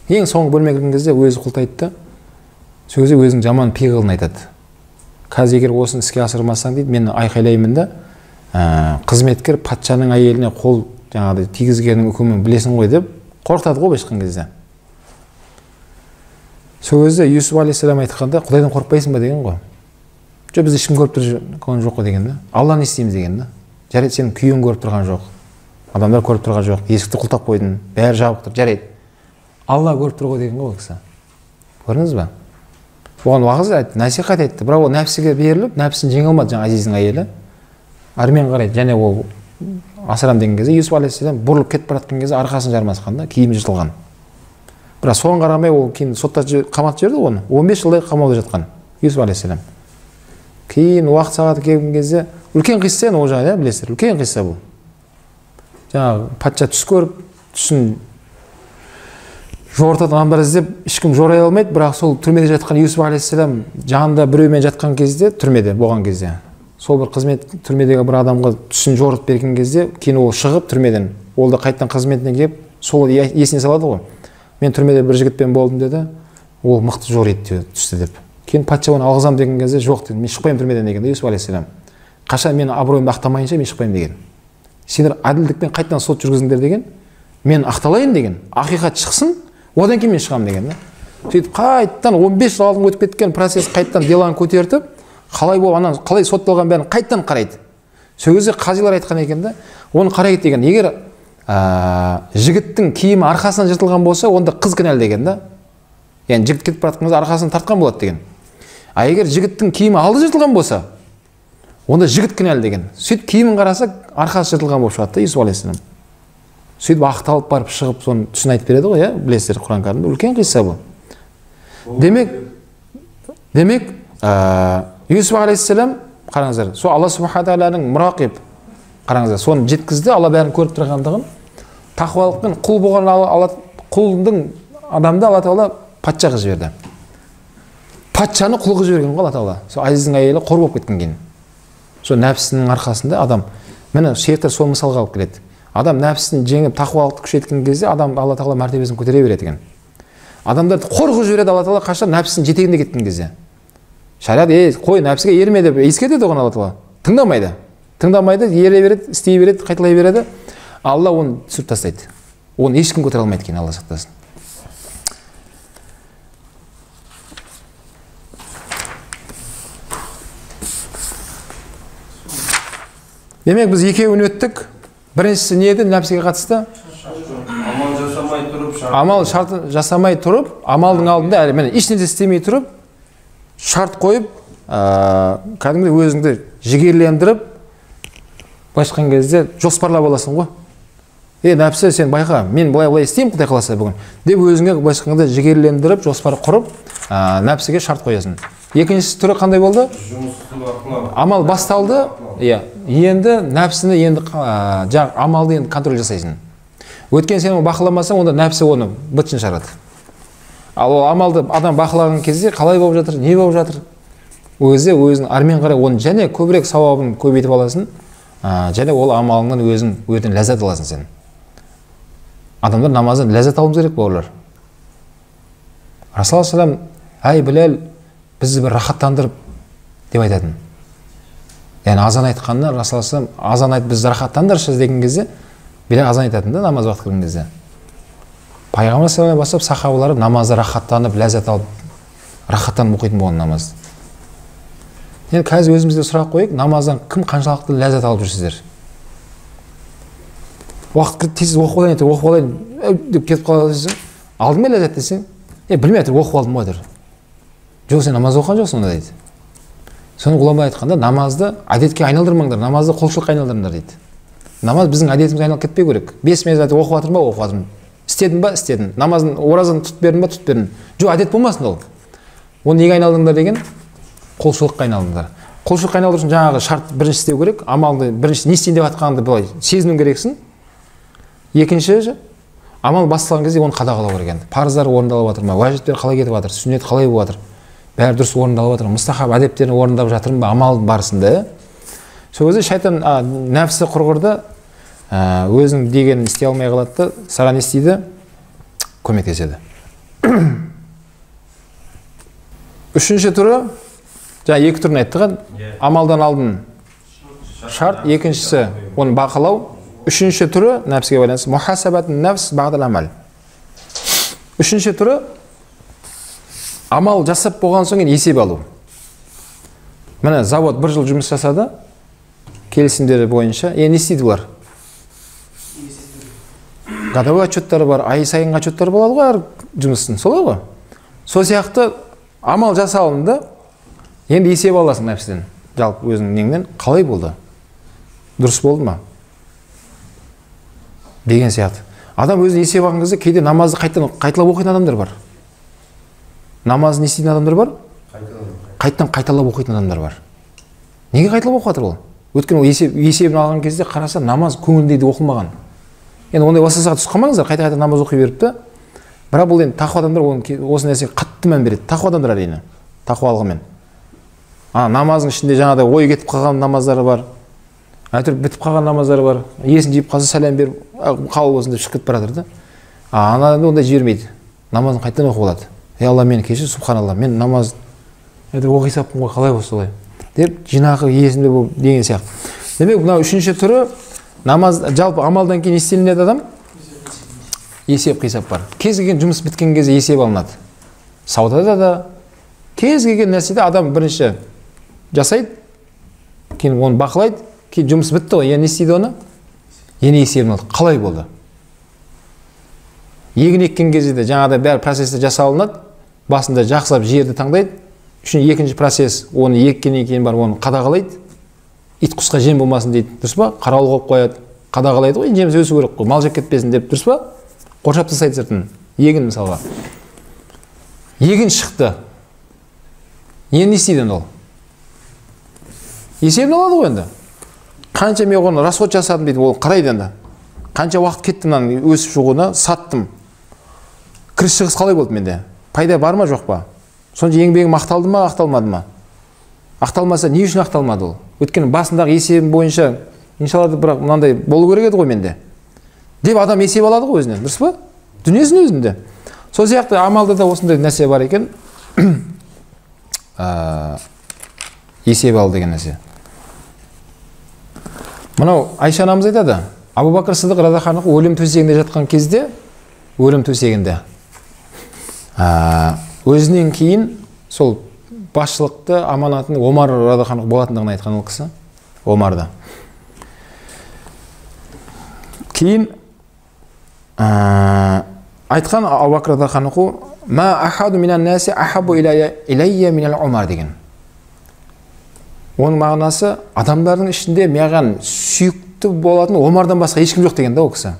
Ең соңғы бөлмеге кірген кезде өзі құлтайды да, сол кезде өзінің жаман пиғылын айтады. Қазір егер осыны іске асырмасаң дейді, мен айқайлаймын да, қызметкер патшаның әйеліне қол жаңағыдай тигізгеннің үкімін білесің ғой деп қорқытады ғой былайша айтқан кезде. Сол кезде Юсуф алейхиссалам айтқанда, Құдайдан қорықпайсың ба деген ғой. Жоқ, бізді ешкім көріп тұрған жоқ қой деген да. Алланы естиміз деген да. Жарайды, сенің күйеуің көріп тұрған жоқ, адамдар көріп тұрған жоқ, есікті құлтап қойдың, бәрі жабық тұр, жарайды. Алла көріп тұр ғой деген ғой ол кісі. Көрдіңіз ба? Оған уағыз айтты, насихат айтты, бірақ ол нәпсіге беріліп, нәпсісін жеңе алмады жаңа Азиздің әйелі. Армен қарайды, және ол асырам деген кезде Юсуф алейхиссалам бұрылып кетіп бара жатқан кезде арқасын жармасқан да, киімі жыртылған. Бірақ соған қарамай ол кейін сотта қаматып жіберді оны. 15 жылдай қамауда жатқан Юсуф алейхиссалам. Кейін уақыт сағаты келген кезде үлкен қисса енді ол жаңа, білесіздер, үлкен қисса бұл. Жаңағы патша түс көріп, түсін жорытатын адамдар іздеп, ешкім жорай алмайды, бірақ сол түрмеде жатқан Юсуф алейхиссалам жанында біреумен жатқан кезде, түрмеде болған кезде, сол бір қызмет түрмедегі бір адамға түсін жорытып берген кезде, кейін ол шығып түрмеден, ол да қайтадан қызметіне келіп, сол есіне салады ғой. Мен түрмеде бір жігітпен болдым деді, ол мықты жориды түсті деп. Кейін патша оны алғызам деген кезде, жоқ деді, мен шықпаймын түрмеден деген Юсуф алейхиссалам. Қашан мен абыройымды ақтамайынша мен шықпаймын деген. Сендер әділдікпен қайтадан сот жүргізіңдер деген, мен ақталайын деген, ақиқат шықсын, одан кейін мен шығамын деген. Сөйтіп қайтадан 15 жыл алдын өтіп кеткен процесс қайтадан деланы көтертіп, қалай болып анан қалай сотталған бәрін қайтадан қарайды. Сол кезде қазилар айтқан екен да, оны қарайды деген. Егер жігіттің киімі арқасынан жыртылған болса, онда қыз кінәлі деген да. Яғни жігіт кетіп бара жатқан кезде арқасын тартқан болады деген. А егер жігіттің киімі алды жыртылған болса, онда жігіт кінәлі деген. Сөйтіп киімін қараса, арқасы жыртылған болып шығады да Юсуф алейхиссалам. Сөйтіп ақталып барып шығып, соның түсін айтып береді ғой, білесіздер Құран кәрімде үлкен қисса бұл. Демек, Юсуф алейхиссалам, қараңыздар, сол Алла субхана тағаланың мұрақиб, қараңыздар, соны жеткізді, Алла бәрін көріп тұрғандығын, тақуалықпен құл болған Алла, құлдың адамды Алла тағала патша қылып жіберді. Патшаны құл қылып жіберген ғой Алла тағала. Сол Азиздің әйелі қор болып кеткен кейін. Сол нәпсінің арқасында адам, міне шейхтер сол мысалға алып келеді. Адам нәпсісін жеңіп, тақуалықты күшейткен кезде адам Алла тағала мәртебесін көтере береді екен. Адамдарды қор қылып жібереді Алла тағала қашан нәпсісінің жетегінде кеткен кезде. Шариат, ей, қой, нәпсіге ерме деп ескертеді оған Алла тағала. Тыңдамайды. Тыңдамайды, ере береді, істей береді, қайталай береді. Алла оны түсіріп тастайды. Оны ешкім көтере алмайды екен, Алла сақтасын. Демек, біз екеуін өттік. Біріншісі не еді нәпсіге қатысты? Амал жасамай тұрып, шарт. Амал шарты жасамай тұрып, амалдың алдында әлі міне ешнәрсе істемей тұрып, шарт қойып, кәдімгідей өзіңді жігерлендіріп, былайша айтқан кезде жоспарлап аласың ғой. Е, нәпсі, сен байқа, мен былай-былай істеймін, Құдай қаласа бүгін деп өзіңе былайша айтқанда жігерлендіріп, жоспар құрып, нәпсіге шарт қоясың. Екіншісі түрі қандай болды? Амал басталды, иә. Енді нәпсіні енді жаңағы амалды енді контроль жасайсың. Өткен сен оны бақыламасаң, онда нәпсі оны бытшын шығарады. Ал ол амалды адам бақылаған кезде қалай болып жатыр, не болып жатыр, ол кезде өзің армен қарай оны және көбірек сауабын көбейтіп аласың, және ол амалыңнан өзің өтін ләззат аласың сен. Адамдар намаздан ләззат алуымыз керек, бауырлар. Расул салам, әй Біләл, бізді бір рахаттандырып деп айтатын. Яғни азан айтқанда Расул салам, азан айтып бізді рахаттандыршы деген кезде Біләл азан айтатын да намаз уақыты кірген кезде. Пайғамбар саллаллаху алейхи бастап сахабалары намазды рахаттанып, ләззат алып, рахаттанып оқитын болған намазды. Енді қазір өзімізге сұрақ қояйық, намаздан кім қаншалықты ләззат алып жүрсіздер? Уақыт тез оқып алайын, оқып алайын деп кетіп қаласың. Алдың ба ләззат десең, білмей әйтеуір оқып алдым ғой дер. Жоқ, сен намаз оқыған жоқсың онда дейді. Соны ғұлама айтқанда, намазды әдетке айналдырмаңдар, намазды құлшылыққа айналдырыңдар дейді. Намаз біздің әдетімізге айналып кетпеу керек. 5 мезгіл оқып жатырмын ба, оқып жатырмын. Істедім ба, істедім. Намазын, оразаны тұтып бердім ба, тұтып бердім. Жоқ, әдет болмасын ол. Оны неге айналдырыңдар деген? Құлшылыққа айналдырыңдар. Құлшылыққа айналдыру үшін жаңағы шарт бірінші істеу керек, амалды бірінші не істейін деп жатқаныңды былай сезіну керексің. Екінші, амал басталған кезде оны қадағалау керек енді. Парыздар орындалып жатыр ма, уәжіптер қалай кетіп жатыр, сүннет қалай болып жатыр, бәрі дұрыс орындалып жатыр ма, мұстахаб әдептерін орындап жатырмын ба амал барысында. Сол кезде шайтан нәпсі құрғырды, өзінің дегенін істей алмай қалады да, саған не істейді? Көмектеседі. Үшінші түрі, жаңа екі түрін айттық, амалдан алдын шарт, екіншісі оны бақылау. Үшінші түрі нәпсіге байланысты мухасабатун нәфс ба'дал амал. Үшінші түрі амал жасап болған соң кейін есеп алу. Міне завод бір жыл жұмыс жасады, келісімдері бойынша. Енді не істейді бұлар? Годовой отчеттары бар, ай сайынғы отчеттары болады ғой әр жұмыстың, солай ғой. Сол сияқты амал жасалынды, енді есеп аласың нәпсіден, жалпы өзіңнің неңнен қалай болды? Дұрыс болды ма? Деген сияқты. Адам өзін есеп алған кезде кейде намазды қайтадан қайталап оқитын адамдар бар. Намазын не істейтін адамдар бар? Қайтадан қайталап оқитын адамдар бар. Неге қайталап оқып жатыр ол? Өйткені ол есебін алған кезде қараса намаз көңілінде де оқылмаған. Енді ондай уасвасаға түсіп қалмаңыздар, қайта-қайта намаз оқи беріп те. Бірақ бұл енді тақуа адамдар осы нәрсеге қатты мән береді. Тақуа адамдар әрине, тақуалығымен. Намаздың ішінде жаңағыдай ой кетіп қалған намаздары бар. Әйтеуір бітіп қалған намаздары бар. Есін жиып қалса сәлем беріп, қабыл болсын деп шығып кетіп бара жатыр да. Ана енді ондай жібермейді. Намазын қайтадан оқып алады. Ей Алла, мені кешір, субханалла, мен намаз әйтеуір оқи саппын ғой, қалай болса солай деп жинақы есімде болып деген сияқты. Демек, мынау үшінші түрі намаз, жалпы амалдан кейін істелінеді адам есеп қисап бар. Кез келген жұмыс біткен кезде есеп алынады. Саудада да кез келген нәрседе адам бірінші жасайды, кейін оны бақылайды, кейін жұмыс бітті ғой, енді не істейді оны? Енді есебін алады. Қалай болды? Егін еккен кезде де жаңағыдай бәрі процесте жасалынады. Басында жақсылап жерді таңдайды. Үшін екінші процесс, оны еккеннен кейін бар, оны қадағалайды. Ит құсқа жем болмасын дейді, дұрыс па? Қарауыл қойып қояды, қадағалайды ғой, жеміс өсу керек қой, мал жеп кетпесін деп, дұрыс па? Қоршап тастайды сыртын. Егін мысалға. Егін шықты. Енді не істейді енді ол? Есебін алады ғой енді. Қанша мен оған расход жасадым дейді, ол қарайды енді. Қанша уақыт кетті мынаның өсіп шығуына, саттым. Кіріс шығыс қалай болды менде? Пайда бар ма, жоқ па? Сонша еңбегім ақталды ма, ақталмады ма? Ақталмаса не үшін ақталмады ол? Өйткені басындағы есебім бойынша иншалла бірақ мынандай болу керек еді ғой менде. Деп адам есеп алады ғой өзінен, дұрыс па? Дүниесінің өзінде. Сол сияқты амалда да осындай нәрсе бар екен. Есеп ал деген нәрсе. Мынау Айша анамыз айтады, Абу Бәкір Сыдық радиаллаху анху өлім төсегінде жатқан кезде, өлім төсегінде өзінен кейін сол басшылықты аманатын Омар радиаллаху анху болатындығын айтқан ол кісі, Омарда. Кейін айтқан Абу Бәкір радиаллаху анху, «Ма ахаду минан наси ахаббу илайя минал Омар» деген. Оның мағынасы, адамдардың ішінде маған сүйікті болатын Омардан басқа ешкім жоқ деген да ол кісі.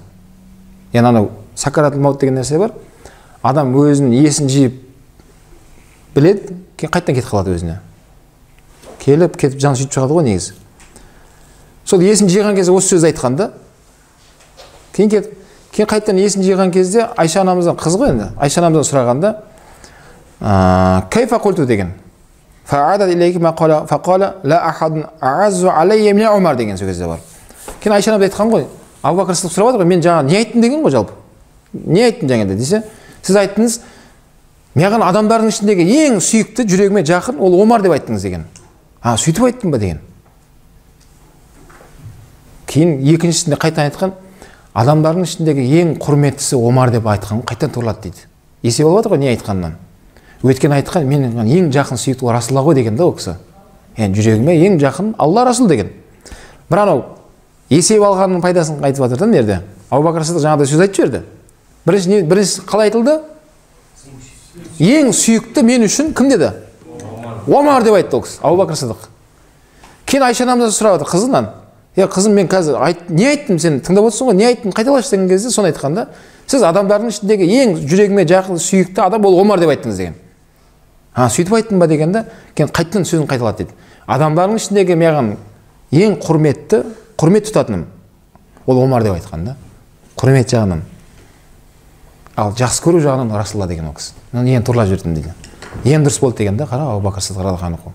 Яғни анау сакаратул маут деген нәрсе бар. Адам өзінің есін жиып біледі, кейін қайтадан кетіп қалады өзіне. Келіп, кетіп жан сөйтіп шығады ғой негізі. Сол есін жиған кезде осы сөзді айтқан да. Кейін кетіп, кейін қайтадан есін жиған кезде Айша анамыздан, қыз ғой енді, Айша анамыздан сұрағанда, «Кайфа қульту» деген. «Фа'адат илейки ма қала, фақала, ла ахадун а'аззу алайя мин Умар» деген сол кезде бар. Кейін Айша анамыз айтқан ғой, Абу Бәкір Сыдық сұрап жатыр ғой, мен жаңа не айттым деген ғой жалпы. Не айттым жаңа десе, сіз айттыңыз, маған адамдардың ішіндегі ең сүйікті, жүрегіме жақын ол Омар деп айттыңыз деген. А, сөйтіп айттым ба деген. Кейін екіншісінде қайтадан айтқан, адамдардың ішіндегі ең құрметтісі Омар деп айтқан, қайтадан туралады дейді. Есеп алып жатыр ғой не айтқанынан. Өйткені айтқан, менің ең жақын сүйікті ол Расулалла ғой деген да ол кісі. Яғни жүрегіме ең жақын Алла Расул деген. Бірақ анау есеп алғанның пайдасын айтып жатыр да мына жерде. Абу Бәкір Сыдық жаңағыдай сөз айтып жіберді. Бірінші қалай айтылды? Ең сүйікті мен үшін кім деді? Омар деп айтты ол кісі, Абу Бәкір Сыдық. Кейін Айша анамыздан сұрап жатыр қызынан. Е, қызым, мен қазір не айттым, сен тыңдап отырсың ғой, не айттым, қайталашы деген кезде соны айтқан да. Сіз адамдардың ішіндегі ең жүрегіме жақын сүйікті адам ол Омар деп айттыңыз деген. А, сөйтіп айттым ба дегенде, кейін қайтадан сөзін қайталады дейді. Адамдардың ішіндегі маған ең құрметті, құрмет тұтатыным ол Омар деп айтқан да. Құрмет жағынан. Ал жақсы көру жағынан Расулалла деген ол кісі. Мен ең турлап жібердім дейді. Ең дұрыс болды деген да, қара, Абу Бәкір Сыдық радиаллаху анху.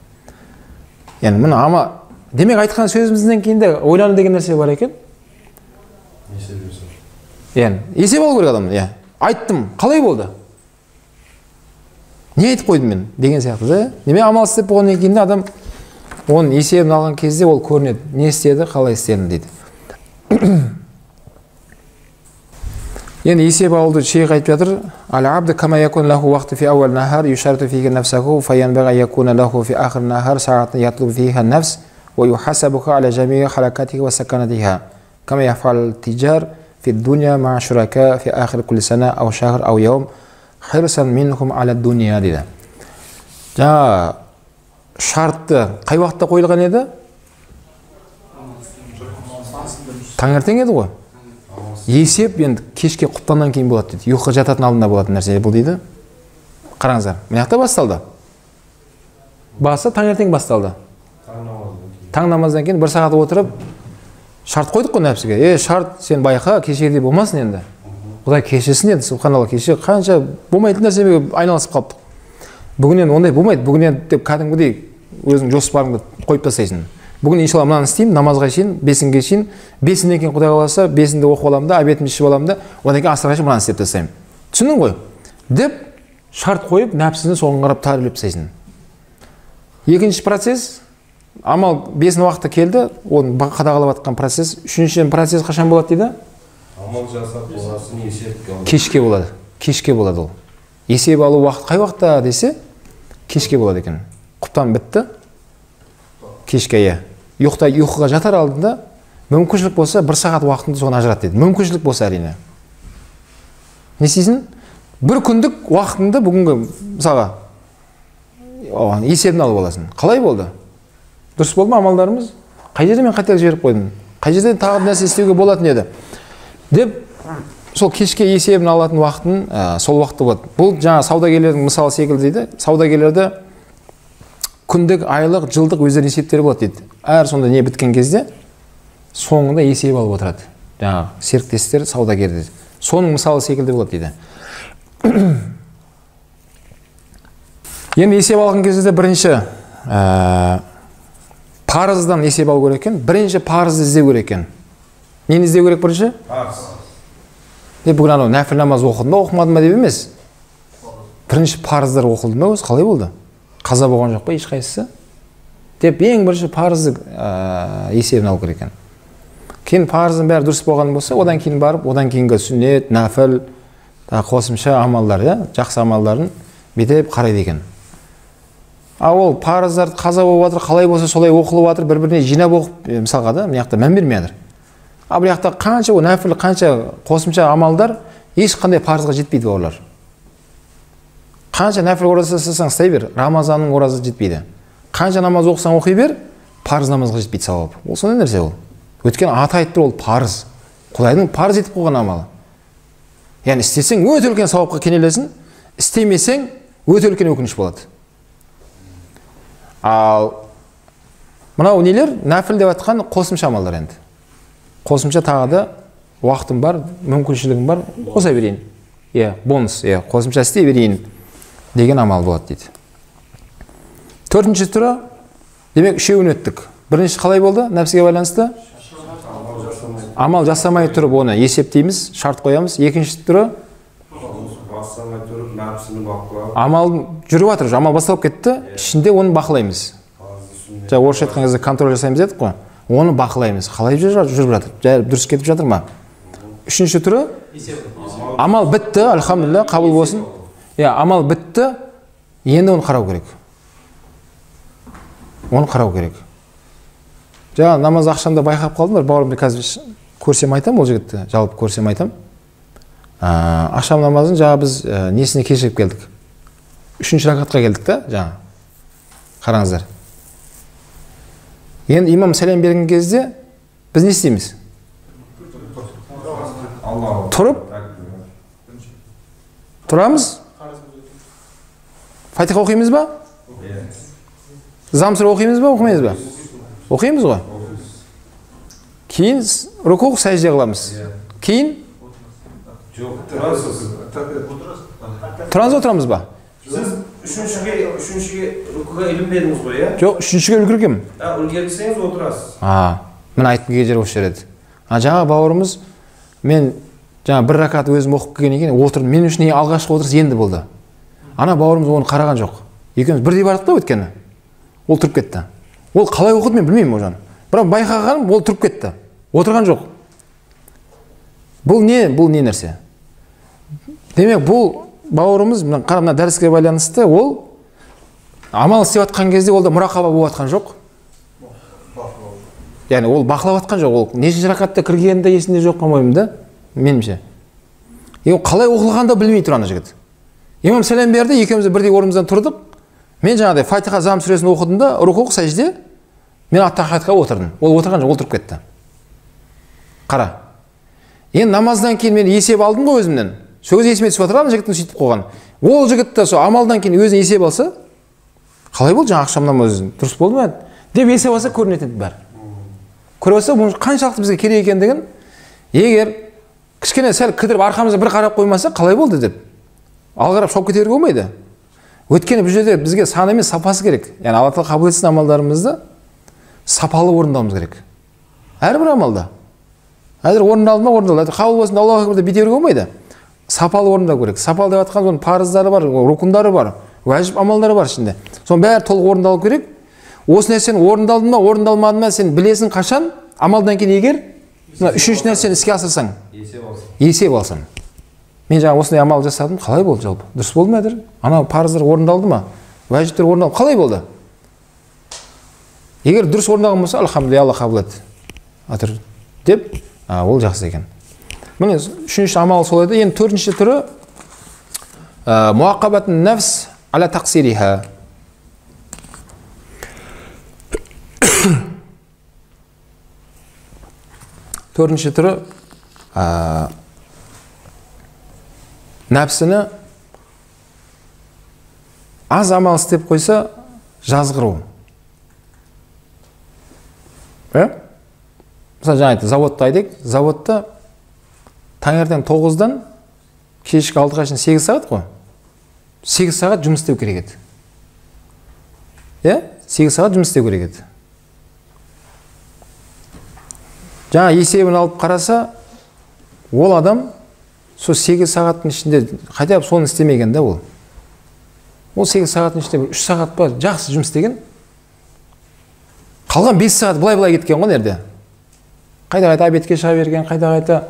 Яғни мына ама демек айтқан сөзімізден кейін де ойлану деген нәрсе бар екен. Яғни есеп алу керек адамның, иә. Айттым, қалай болды? Не айтып қойдым мен деген сияқты да. Неме амал істеп болғаннан кейін де адам оның есебін алған кезде ол көрінеді. Не істеді, қалай істедім дейді. Енді есеп алуды шейх айтып жатыр. Ал-абду кама якун лаху вақту фи ауал нахар юшарту фиhi нафсаху фаянбагhi якуна лаху фи ахир нахар саатан ятлубу фиха нафс ва юхасабуха аля жамии харакатихи ва саканатиха кама яфал тиджар фи дуня маа шурака фи ахир кулли сана ау шахр ау яум хирсан минхум аля дуня дейді. Жаңа шартты қай уақытта қойылған еді? Таңертең еді ғой. Есеп енді кешке құптаннан кейін болады дейді. Ұйқыға жататын алдында болатын нәрсе бұл дейді. Қараңыздар, мына жақта басталды. Басы таңертең басталды. Таң намаздан кейін бір сағат отырып шарт қойдық қой нәпсіге. Е, шарт, сен байқа, кешегідей болмасын енді. Құдай кешірсін енді, субханалла, кеше қанша болмайтын нәрсеге айналысып қалыптық. Бүгіннен ондай болмайды. Бүгіннен деп кәдімгідей өзің жоспарыңды қойып тастайсың. Бүгін иншалла мынаны істеймін, намазға шейін, бесінге шейін, бесіннен кейін Құдай қаласа, бесінді оқып аламын да, обедімді ішіп аламын да, одан кейін асырға шейін мынаны істеп тастаймын. Түсіндің ғой? Деп шарт қойып, нәпсіні соған қарап тәрбиелеп тастайсың. Екінші процесс, амал бесін уақыты келді, оны қадағалап жатқан процесс. Үшінші процесс қашан болады дейді? Амал жасап болғасын есеп алу. Кешке болады. Кешке болады ол. Есеп алу уақыт қай уақытта десе, кешке болады екен. Құптан бітті. Кешке, иә. Ұйқыға жатар алдында мүмкіншілік болса бір сағат уақытыңды соған ажырат дейді. Мүмкіншілік болса әрине. Не істейсің? Бір күндік уақытыңды бүгінгі мысалға есебін алып аласың. Қалай болды? Дұрыс болды ма амалдарымыз? Қай жерде мен қателік жіберіп қойдым? Қай жерде тағы бір нәрсе істеуге болатын еді? Деп сол кешке есебін алатын уақытын сол уақытта болады. Бұл жаңа саудагерлердің мысалы секілді дейді. Саудагерлерді күндік, айлық, жылдық өздерінің есептері болады дейді. Әр сонда не біткен кезде соңында есеп алып отырады. Жаңағы серіктестер, саудагерлер. Соның мысалы секілді болады дейді. Енді есеп алған кезде бірінші парыздан есеп алу керек екен. Бірінші парызды іздеу керек екен. Нені іздеу керек бірінші? Парыз. Деп бүгін анау нәпіл намаз оқыдым ба, оқымадым ба деп емес. Бірінші парыздар оқылды ма, өзі қалай болды? Қаза болған жоқ па ешқайсысы? Деп ең бірінші парызды есебін алу керек екен. Кейін парыздың бәрі дұрыс болған болса, одан кейін барып, одан кейінгі сүннет, нәпіл, қосымша амалдар, иә, жақсы амалдарын бүйтіп қарайды екен. А ол парыздар қаза болып жатыр, қалай болса солай оқылып жатыр, бір-біріне жинап оқып, мысалға да, мына жақта мән бермей жатыр. А бұл жақта қанша нәпіл, қанша қосымша амалдар ешқандай парызға жетпейді олар. Қанша нәпіл ораза ұстасаң ұстай бер, Рамазанның оразасы жетпейді. Қанша намаз оқысаң оқи бер, парыз намазға жетпейді сауап. Ол сондай нәрсе ол. Өйткені аты айтып тұр, ол парыз. Құдайдың парыз етіп қойған амалы. Яғни істесең өте үлкен сауапқа кенелесің, істемесең өте үлкен өкініш болады. Ал мынау нелер? Нәпіл деп айтқан қосымша амалдар енді. Қосымша тағы да уақытым бар, мүмкіншілігім бар, қоса берейін. Иә, бонус, иә, қосымша істей берейін деген амал болады дейді. Төртінші түрі, демек үшеуін өттік. Бірінші қалай болды? Нәпсіге байланысты? Амал жасамай тұрып оны есептейміз, шарт қоямыз. Екінші түрі амал жүріп жатыр, амал басталып кетті, ішінде оны бақылаймыз. Жаңа орысша айтқан кезде контроль жасаймыз дедік қой. Оны бақылаймыз. Қалай жүріп жатыр? Жай дұрыс кетіп жатыр ма? Үшінші түрі амал бітті, альхамдулилля, қабыл болсын. Иә, амал бітті, енді оны қарау керек. Оны қарау керек. Жаңа намаз ақшамда байқап қалдым, бір бауырымды қазір көрсем айтам, ол жігітті жалпы көрсем айтам. Ақшам намазын жаңа біз несіне кешігіп келдік. Үшінші ракатқа келдік та, жаңа. Қараңыздар. Енді имам сәлем берген кезде біз не істейміз? Тұрып, тұрамыз. Фатиха оқимыз ба? Зам сүре оқимыз ба, оқымаймыз ба? Оқимыз ғой. Кейін рукуғ, сәжде қыламыз. Кейін? Жоқ, тұрасыз. Тұрамыз, отырамыз ба? Сіз үшіншіге рукуға ілінбедіңіз ғой, иә? Жоқ, үшіншіге үлгергем. Үлгерсеңіз отырасыз. Міне айтқым келген жер осы жер еді. Жаңа бауырымыз, мен жаңа бір ракат өзім оқып келгеннен кейін отырдым. Мен үшін алғашқы отырыс енді болды. Ана бауырымыз оны қараған жоқ. Екеуміз бірдей бардық та өткені. Ол тұрып кетті. Ол қалай оқыды мен білмеймін ол жағын. Бірақ байқағаным, ол тұрып кетті. Отырған жоқ. Бұл не? Бұл не нәрсе? Демек, бұл бауырымыз, мына дәріске байланысты, ол амал істеп жатқан кезде ол да мұрақаба болып жатқан жоқ. Яғни ол бақылап жатқан жоқ. Ол нешінші ракатта кіргенін де есінде жоқ, по-моему, да? Меніңше. Ол қалай оқылғанын да білмей тұр ана жігіт. Имам сәлем берді, екеуміз бірдей орнымыздан тұрдық. Мен жаңағыдай Фатиха, Зам сүресін оқыдым да, рукуғ, сәжде, мен аттахиятқа отырдым. Ол отырған жоқ, ол тұрып кетті. Қара. Енді намаздан кейін мен есеп алдым ғой өзімнен. Сол кезде есіме түсіп жатыр ана жігіттің сөйтіп қойған. Ол жігіт те сол амалдан кейін өзіне есеп алса, қалай болды жаңа ақшам намазы, дұрыс болды ма деп есеп алса көрінетін бәрі. Көріп алса, бұның қаншалықты бізге керек екендігін, егер кішкене сәл кідіріп арқамызға бір қарап қоймаса, қалай болды деп алға қарап шауып кете беруге болмайды. Өйткені бұл жерде бізге саны емес сапасы керек. Яғни Алла тағала қабыл етсін амалдарымызды сапалы орындауымыз керек. Әрбір амалда. Әзір орындалды ма, орындалды. Қабыл болсын, Аллаху акбар деп бете беруге болмайды. Сапалы орындау керек. Сапалы деп жатқан соның парыздары бар, рукундары бар, уәжіп амалдары бар ішінде. Соның бәрі толық орындалу керек. Осы нәрсені орындалды ма, орындалмады ма, сен білесің қашан? Амалдан кейін егер мына үшінші нәрсені іске асырсаң, есеп алсаң. Мен жаңа осындай амал жасадым, қалай болды жалпы? Дұрыс болды ма әдір? Анау парыздар орындалды ма? Уәжіптер орындалды, қалай болды? Егер дұрыс орындалған болса, альхамдулилля, Алла қабыл етті. Атыр деп, ол жақсы екен. Міне үшінші амал сол еді. Енді төртінші түрі муақабатун нафс ала тақсириха. Төртінші түрі нәпсіні аз амал істеп қойса жазғыру. Мысалы жаңа айтты, заводта айтайық, заводта таңертең 9-дан кешкі 6-ға шейін 8 сағат қой. 8 сағат жұмыс істеу керек еді. Иә? 8 сағат жұмыс істеу керек еді. Жаңа есебін алып қараса, ол адам сол 8 сағаттың ішінде хотя бы соны істемеген да ол. Ол 8 сағаттың ішінде бір 3 сағат па жақсы жұмыс істеген. Қалған 5 сағат былай-былай кеткен ғой нерде. Қайта-қайта обедке шыға берген, қайта-қайта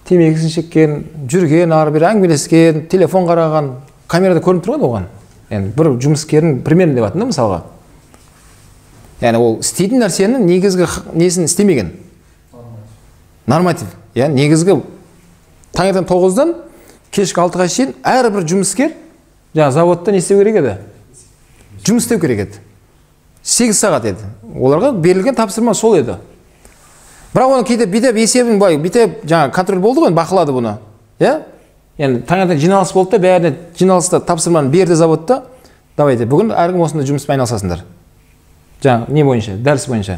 темекісін шеккен, жүрген, ары-бері әңгімелескен, телефон қараған, камерада көрініп тұрған оған. Яғни бір жұмыскердің примерін деп атында мысалға. Яғни ол істейтін нәрсенің негізгі несін істемеген. Норматив. Яғни негізгі таңертең 9-дан кешкі 6-ға шейін әрбір жұмыскер жаңа заводта не істеу керек еді? Жұмыс істеу керек еді. 8 сағат еді. Оларға берілген тапсырма сол еді. Бірақ оны кейде бүйтіп есебін былай бүйтіп жаңа контроль болды ғой, бақылады бұны. Иә? Яғни таңертең жиналыс болды да, бәріне жиналыста тапсырманы берді заводта. Давайте бүгін әркім осындай жұмыспен айналысасыңдар. Жаңа не бойынша, дәріс бойынша.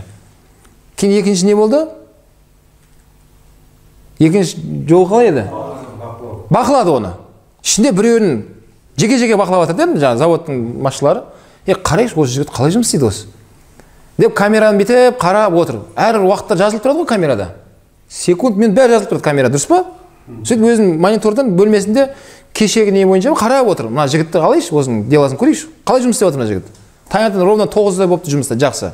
Кейін екінші не болды? Екінші жол қалай еді? Бақылады оны. Ішінде біреуін жеке-жеке бақылап жатыр дедім, жаңа заводтың басшылары. Қарайшы, осы жігіт қалай жұмыс істейді осы? Деп камераны бүйтіп қарап отыр. Әрбір уақытта жазылып тұрады ғой камерада. Секунд, минут бәрі жазылып тұрады камера, дұрыс па? Сөйтіп өзінің монитордан бөлмесінде кешегі не бойынша қарап отыр. Мына жігітті қалайшы, осының деласын көрейікші. Қалай жұмыс істеп жатыр мына жігіт? Таңертең ровно 9-да болыпты жұмыста, жақсы.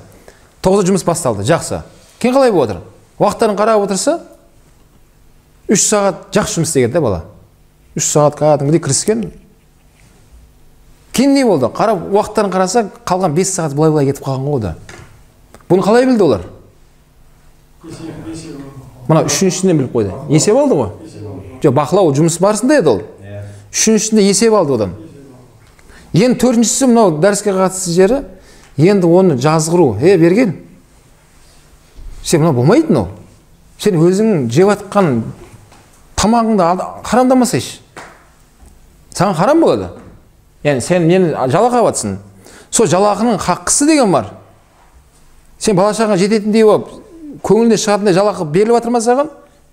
9-да жұмыс басталды, жақсы. Кейін қалай болып отыр? Уақыттарын қарап отырса, 3 сағат жақсы жұмыс істеген да бала. 3 сағат кәдімгідей кіріскен. Кейін не болды? Қарап, уақыттарын қараса, қалған 5 сағат былай-былай кетіп қалған ғой да. Бұны қалай білді олар? Мына үшіншісінен біліп қойды. Есеп алды ғой? Жоқ, бақылау жұмыс барысында еді ол. Үшіншісінде есеп алды одан. Енді төртіншісі мынау дәріске қатысты жері, Енді оны жазғыру, берген, сен мынау болмайды мынау. Сен өзің жеп жатқан тамағыңды харамдамасайшы. Саған харам болады. Яғни сен мені жалақы алып жатсың. Сол жалақының хаққысы деген бар. Сен бала шағаңа жететіндей болып, көңіліне шығатындай жалақы беріліп жатыр ма саған?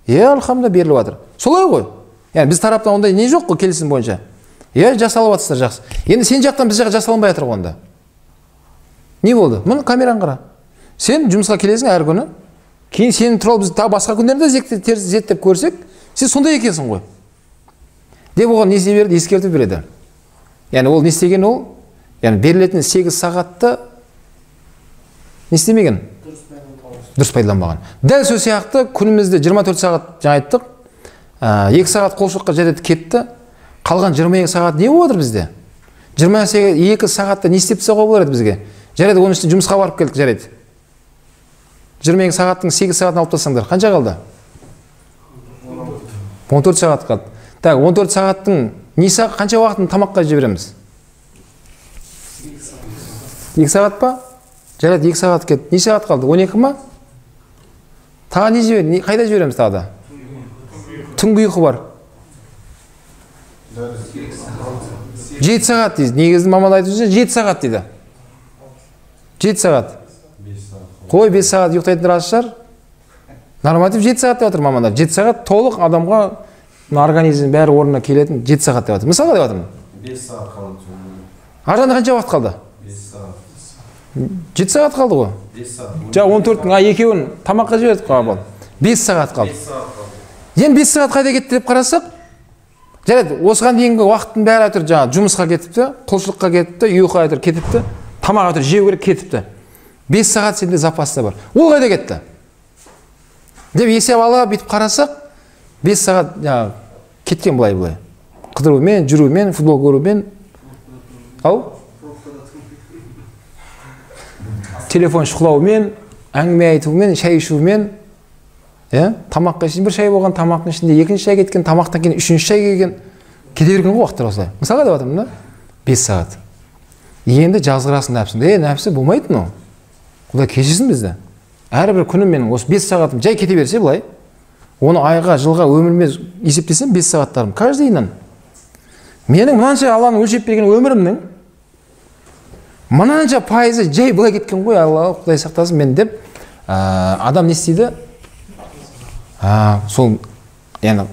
Е, альхамдулилла, беріліп жатыр. Солай ғой. Яғни біз тараптан ондай не жоқ қой келісім бойынша. Е, жасалып жатсыздар, жақсы. Енді сен жақтан біз жаққа жасалынбай жатыр ғой онда. Не болды? Міне камераны қара. Сен жұмысқа келесің әр күні. Кейін сенің туралы біз тағы басқа күндерде зерттеп көрсек, сен сондай екенсің ғой. Деп оған не істей береді? Ескертіп береді. Яғни ол не істеген ол? Яғни берілетін 8 сағатты не істемеген? Дұрыс пайдаланбаған. Дәл сол сияқты күнімізде 24 сағат жаңа айттық. 2 сағат құлшылыққа жарайды кетті. Қалған 22 сағат не болып отыр бізде? 22 сағатта не істеп тастауға болар еді бізге? Жарайды, оның ішінде жұмысқа барып келдік, жарайды. 22 сағаттың 8 сағатын алып тастаңдар. Қанша қалды? 14 сағат қалды. Так, 14 сағаттың қанша уақытын тамаққа жібереміз? 2 сағат па? Жарайды, 2 сағат кетті. Не сағат қалды? 12 ма? Тағы не жібер? Қайда жібереміз тағы да? Түнгі ұйқы бар. 7 сағат дейді. Негізі маман айтып жүрсе 7 сағат дейді. 7 сағат. Қой, 5 сағат ұйықтайтындар аз шығар. Норматив 7 сағат деп жатыр мамандар. 7 сағат толық адамға организм бәрі орнына келетін 7 сағат деп жатыр. Мысалға деп жатырмын. 5 сағат қалды. Ар жағында қанша уақыт қалды? 5 сағат. 7 сағат қалды ғой. 5 сағат. Жаңа 14-тің екеуін тамаққа жібердік қой, абал. 5 сағат қалды. 5 сағат қалды. Енді 5 сағат қайда кетті деп қарасақ, жарайды, осыған дейінгі уақыттың бәрі әйтеуір жаңа жұмысқа кетіпті, құлшылыққа кетіпті, ұйқыға әйтеуір кетіпті, тамақ әйтеуір жеу керек кетіпті. 5 сағат сенде запаста бар. Ол қайда кетті? Деп есеп ала бүйтіп қарасақ, 5 сағат жаңа кеткен былай-былай. Қыдырумен, жүрумен, футбол көрумен. Ау? Телефон шұқылаумен, әңгіме айтумен, шай ішумен, тамаққа ішінде бір шай болған, тамақтың ішінде екінші шай кеткен, тамақтан кейін үшінші шай келген, кете берген ғой уақыттар осылай. Мысалға деп жатырмын да, 5 сағат. Енді жазғырасың нәпсіңді. Нәпсі болмайды мынау. Құдай кешірсін бізді. Әрбір күнім менің осы 5 сағатым жай кете берсе былай, оны айға, жылға, өміріме есептесем 5 сағаттарым каждыйынан. Менің мынанша Алланың өлшеп берген өмірімнің мынанша пайызы жай былай кеткен ғой, Алла Құдай сақтасын мен деп, адам не істейді? Сол, яғни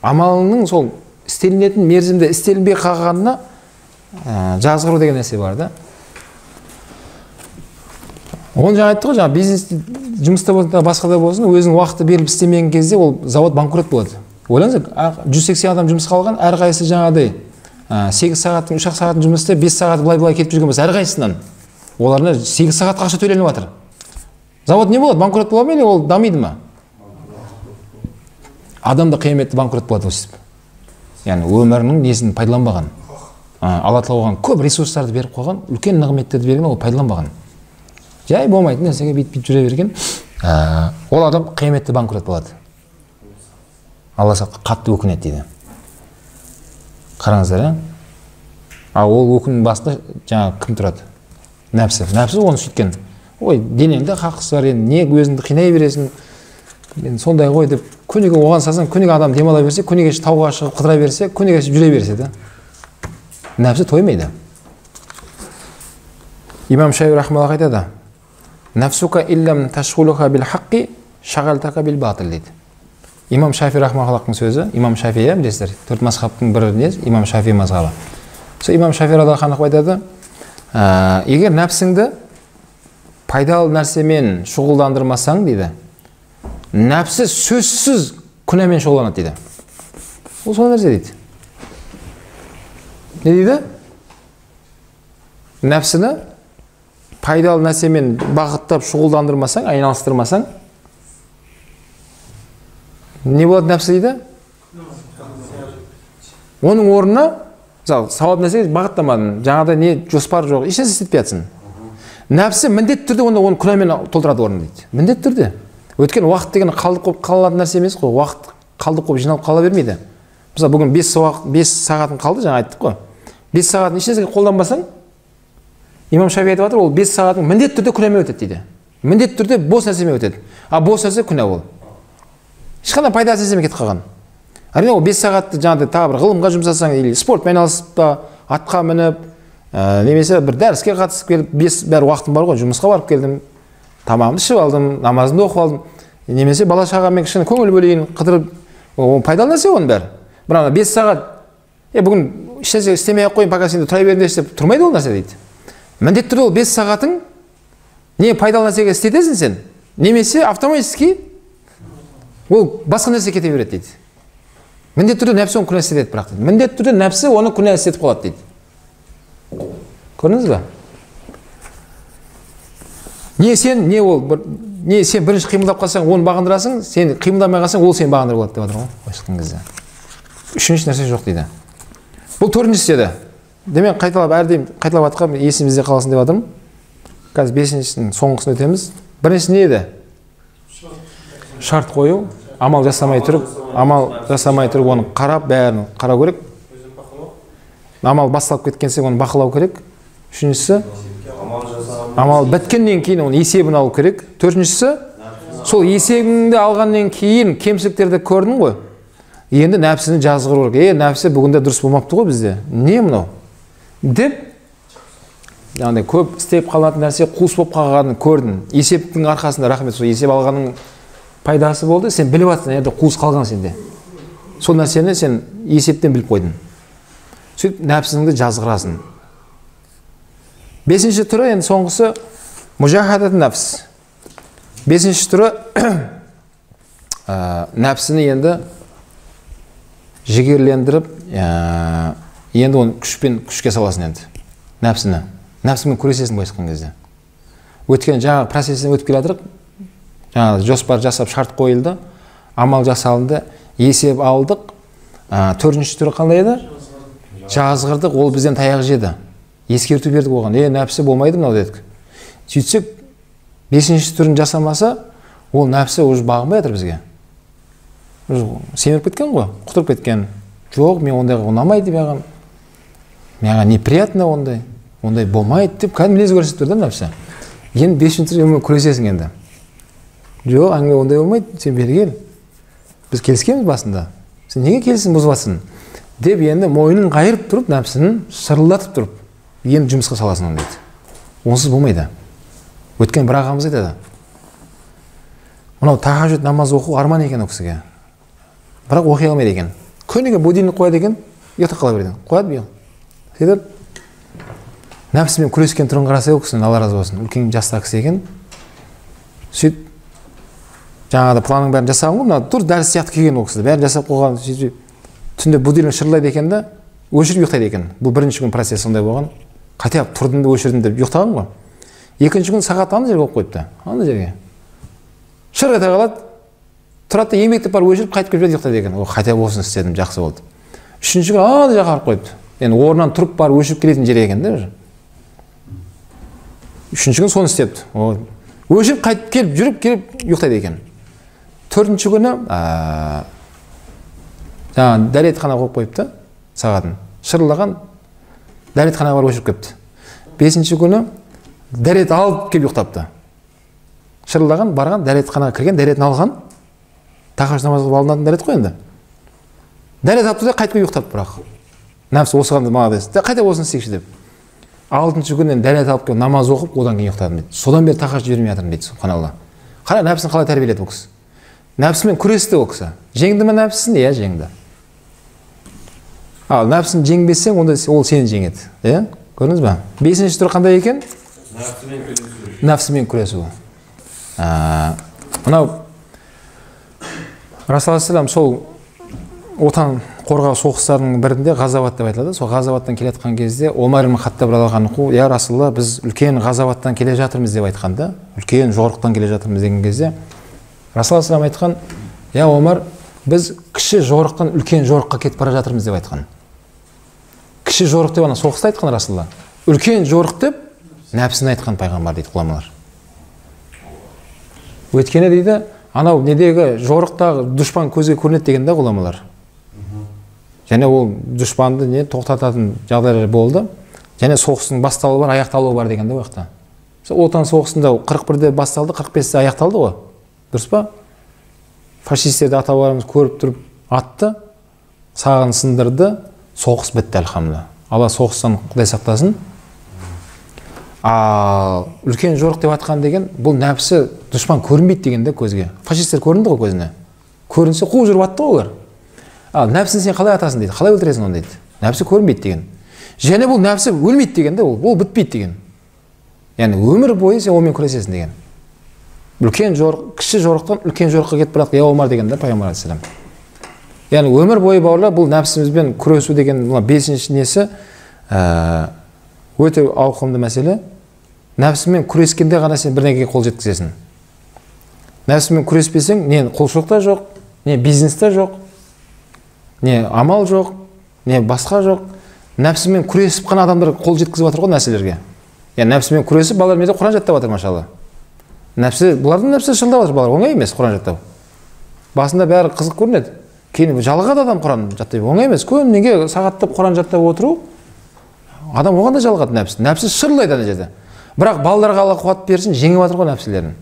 амалының сол істелінетін мерзімде істелінбей қалғанына жазғыру деген нәрсе бар да. Оны жаңа айттық қой, жаңа бизнес жұмыста болсын, басқа да болсын, өзінің уақыты беріліп істемеген кезде ол завод банкрот болады. Ойлаңыз, 180 адам жұмысқа алған, әрқайсысы жаңағыдай 8 сағаттың 3 сағатын жұмыс істеп, 5 сағат былай-былай кетіп жүрген болса, әрқайсысынан оларына 8 сағатқа ақша төленіп жатыр. Завод не болады? Банкрот бола ма или ол дамиды ма? Адам да қияметте банкрот болады өстіп. Яғни өмірінің несін пайдаланбаған. Алла тағала оған көп ресурстарды беріп қойған, үлкен нығметтерді берген, ол пайдаланбаған. Жай болмайтын нәрсеге бүйтіп жүре берген, ол адам қияметте банкрот болады. Алла қатты өкінеді дейді. Қараңыздар, ал ол өкіннің басында жаңа кім тұрады? Нәпсі. Нәпсі оны сөйткен. Ой, денеңде хақысы бар, енді не өзіңді қинай бересің, мен сондай ғой деп, күніге оған салсаң, күніге адам демала берсе, күніге тауға шығып қыдыра берсе, күніге жүре берсе да. Нәпсі тоймайды. Имам Шафи рахмаллах айтады: «Нәфсука иллам ташғулуха бил хаққи шағалтака бил батыл» дейді. Имам Шафи рахмаллахтың сөзі, Имам Шафи, білесіздер, төрт мазхабтың бірі не? Имам Шафи мазхабы. Сол Имам Шафи радиаллаху анху айтады: егер нәпсіңді пайдалы нәрсемен шұғылдандырмасаң дейді, нәпсі сөзсіз күнәмен шұғылданады дейді. Ол сол нәрсе дейді. Не дейді? Нәпсіні пайдалы нәрсемен бағыттап шұғылдандырмасаң, айналыстырмасаң, не болады нәпсі дейді? Оның орнына, мысалы, сауап нәрсеге бағыттамадың, жаңағыдай не жоспар жоқ, ешнәрсе істетпей жатсың. Нәпсі міндетті түрде оны күнәмен толтырады орнын дейді. Міндетті түрде. Өйткені уақыт деген қалдық болып қалатын нәрсе емес қой, уақыт қалдық болып жиналып қала бермейді. Мысалы, бүгін 5 сағатың қалды, жаңа айттық қой. 5 сағатын ешнәрсеге қолданбасаң, Имам Шафи айтып жатыр, ол 5 сағатың міндетті түрде күнәмен өтеді дейді. Міндетті түрде бос нәрсемен өтеді. А бос нәрсе күнә ол. Ешқандай пайдасыз нәрсемен кетіп қалған. Әрине, ол 5 сағатты жаңағыдай тағы бір ғылымға жұмсасаң, или спортпен айналысып та, атқа мініп, немесе бір дәріске қатысып келіп, 5 бәрі уақытым бар ғой, жұмысқа барып келдім, тамағымды ішіп алдым, намазымды оқып алдым, немесе бала шағамен кішкене көңіл бөлейін, қыдырып, ол пайдалы нәрсе оның бәрі. Бірақ 5 сағат, бүгін ешнәрсе істемей ақ қояйын, пока сен тұра беріңдерші деп тұрмайды ол нәрсе дейді. Міндетті түрде ол 5 сағатың не пайдалы нәрсеге істетесің сен, немесе автоматически ол басқа нәрсе кете береді дейді. Міндетті түрде нәпсі оны күнә істетеді бірақ дейді. Міндетті түрде нәпсі оны күнә істетіп қалады дейді. Көрдіңіз ба? Не сен, не ол, не сен бірінші қимылдап қалсаң, оны бағындырасың, сен қимылдамай қалсаң, ол сені бағындырып алады деп жатыр ғой, былайша айтқан кезде. Үшінші нәрсе жоқ дейді. Бұл төртіншісі еді. Демек, қайталап, әрдайым қайталап жатқан есімізде қалсын деп жатырмын. Қазір бесіншісінің соңғысын өтеміз. Біріншісі не еді? Шарт қою, амал жасамай тұрып, амал жасамай тұрып оны қарап, бәрін қарау керек. Амал басталып кеткен соң оны бақылау керек. Үшіншісі, амал біткеннен кейін оның есебін алу керек. Төртіншісі, сол есебіңді алғаннан кейін кемшіліктерді көрдің ғой. Енді нәпсіні жазғыру керек. Нәпсі бүгінде дұрыс болмапты ғой бізде. Не мынау? Деп, яғни көп істеп қалатын нәрсе қуыс болып қалғанын көрдің. Есептің арқасында, рахмет, сол есеп алғанның пайдасы болды. Сен біліп жатсың, енді қуыс қалған сенде. Сол нәрсені сен есептен біліп қойдың. Сөйтіп нәпсіңді жазғырасың. Бесінші түрі, енді соңғысы, мужахадат нәпс. Бесінші түрі, нәпсіні енді жігерлендіріп, енді оны күшпен күшке саласың енді. Нәпсіні. Нәпсімен күресесің былайша айтқан кезде. Өткен жаңағы процестен өтіп келе жатырық, жаңағы жоспар жасап шарт қойылды, амал жасалынды, есеп алдық. Төртінші түрі қандай еді? Жазғырдық, ол бізден таяқ жеді. Ескерту бердік оған. Нәпсі болмайды мынау дедік. Сөйтсек, бесінші түрін жасамаса, ол нәпсі уже бағынбай жатыр бізге. Уже семіріп кеткен ғой, құтырып кеткен. Жоқ, мен ондайға ұнамайды маған. Маған неприятно ондай. Ондай болмайды деп кәдімгі мінез көрсетіп тұр да нәпсі. Енді бесінші түрмен күресесің енді. Жоқ, әңгіме ондай болмайды, сен бері кел. Біз келіскенбіз басында. Сен неге келісім бұзып жатсың? Деп енді мойнын қайырып тұрып, нәпсінің шырылдатып тұрып, енді жұмысқа саласың оны дейді. Онсыз болмайды. Өткен бір ағамыз айтады. Мынау тахажжуд намаз оқу арман екен ол кісіге. Бірақ оқи алмайды екен. Күніге будильник қояды екен, ұйықтап қала береді. Қояды биыл. Сөйтіп нәпсімен күрескен түрін қараса ол кісінің, Алла разы болсын, үлкен жастағы кісі екен. Сөйтіп жаңағыда планның бәрін жасаған ғой, мына тур дәріс сияқты келген ол кісі, бәрін жасап қойған. Сөйтіп түнде будильник шырылдайды екен да, өшіріп ұйықтайды екен. Бұл бірінші күн процесс сондай болған. Қате тұрдым да өшірдім деп ұйықтаған ғой. Екінші күн сағат ана жерге қойып қойыпты, ана жерге. Шыр ете қалады, тұрады да еңбектеп барып өшіріп қайтып келіп ұйықтайды екен. О, қате болсын істедім, жақсы болды. Үшінші күн ана жаққа барып қойыпты. Енді орнынан тұрып барып өшіріп келетін жер екен да уже. Үшінші күн соны істепті. Өшіріп қайтып келіп жүріп келіп ұйықтайды екен. Төртінші күні жаңағы дәретхана қойып қойыпты сағатын. Шырылдаған дәретханаға барып өшіріп келіпті. Бесінші күні дәрет алып келіп ұйықтапты. Шырылдаған, барған, дәретханаға кірген, дәретін алған. Тахажжуд намаз қылып алынатын дәрет қой енді. Дәрет алыпты да қайтып келіп ұйықтапты бірақ. Нәпсі осыған да молодец. Қайта осыны істейікші деп. Алтыншы күні дәрет алып келіп намаз оқып, одан кейін ұйықтадым дейді. Содан бері тахажжуд жібермей жатырмын дейді, субханалла. Қара, нәпсіні қалай тәрбиеледі бұл кісі. Нәпсімен күресті ол кісі. Жеңді ме нәпсісін? Иә, жеңді. Ал нәпсін жеңбесең, онда ол сені жеңеді. Иә? Көрдіңіз ба? Бесінші түрі қандай екен? Нәпсімен күресу. Нәпсімен күресу. Мынау Расулаллах сол отан қорғау соғыстарының бірінде ғазават деп айтылады. Сол ғазаваттан келе жатқан кезде Омар ибн Хаттаб радиаллаху анху, я Расулаллах, біз үлкен ғазаваттан келе жатырмыз деп айтқан да, үлкен жорықтан келе жатырмыз деген кезде Расулаллах айтқан, я Омар, біз кіші жорықтан үлкен жорыққа кетіп бара жатырмыз деп айтқан. Кіші жорық деп ана соғыста айтқан Расулаллах. Үлкен жорық деп нәпсіні айтқан пайғамбар дейді ғұламалар. Өйткені дейді, анау недегі жорықтағы дұшпан көзге көрінеді деген да ғұламалар. Және ол дұшпанды не тоқтататын жағдайлар болды. Және соғыстың басталуы бар, аяқталуы бар деген де уақытта. Отан соғысында 41-де басталды, 45-те аяқталды ғой. Дұрыс па? Фашистерді ата-бабаларымыз көріп тұрып атты, сағын сындырды, соғыс бітті, альхамдулилла. Алла соғыстан Құдай сақтасын. Ал үлкен жорық деп атқан деген, бұл нәпсі дұшпан көрінбейді деген де көзге. Фашистер көрінді ғой көзіне. Көрінсе қуып жүріп атты ғой олар. Ал нәпсіні сен қалай атасың дейді, қалай өлтіресің оны дейді. Нәпсі көрінбейді деген. Және бұл нәпсі өлмейді деген де, ол бітпейді деген. Яғни өмір бойы сен онымен күресесің деген. Үлкен жорық, кіші жорықтан үлкен жорыққа кетіп барады, я Омар деген де пайғамбар алейхиссалам. Яғни өмір бойы бауырлар, бұл нәпсімізбен күресу деген мына бесінші несі өте ауқымды мәселе. Нәпсімен күрескенде ғана сен бірдеңеге қол жеткізесің. Нәпсімен күреспесең, не құлшылық та жоқ, не бизнес та жоқ, не амал жоқ, не басқа жоқ. Нәпсімен күресіп қана адамдар қол жеткізіп жатыр ғой нәрселерге. Яғни нәпсімен күресіп балалар менде Құран жаттап жатыр, машалла. Нәпсі, бұлардың нәпсі шырылдап жатыр, балалар оңай емес Құран жаттау. Басында бәрі қызық көрінеді. Кейін жалығады адам Құран жаттай, оңай емес. Күніне сағаттап Құран жаттап отыру, адам оған да жалығады нәпсі. Нәпсі шырылдайды ана жерде. Бірақ балаларға Алла қуат берсін, жеңіп жатыр ғой нәпсілерін.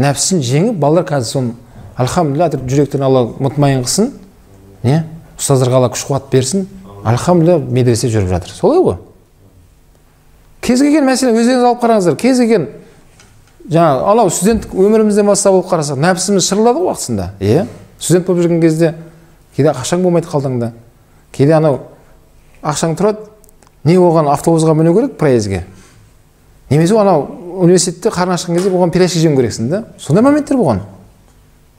Нәпсісін жеңіп, балалар қазір соны альхамдулилла жүректерін Алла мұтмайын қылсын, не? Ұстаздарға Алла күш қуат берсін, альхамдулилла медресе жүріп жатыр. Солай ғой. Кез келген мәселе өздеріңіз алып қараңыздар. Кез келген жаңа анау студенттік өмірімізден бастап алып қарасақ, нәпсіміз шырылдады ғой уақытысында. Иә, студент болып жүрген кезде кейде ақшаң болмайды қалтаңда. Кейде анау ақшаң тұрады, не оған автобусқа міну керек проездге. Немесе анау университетте қарны ашқан кезде оған пирожки жеу керексің да. Сондай моменттер болған.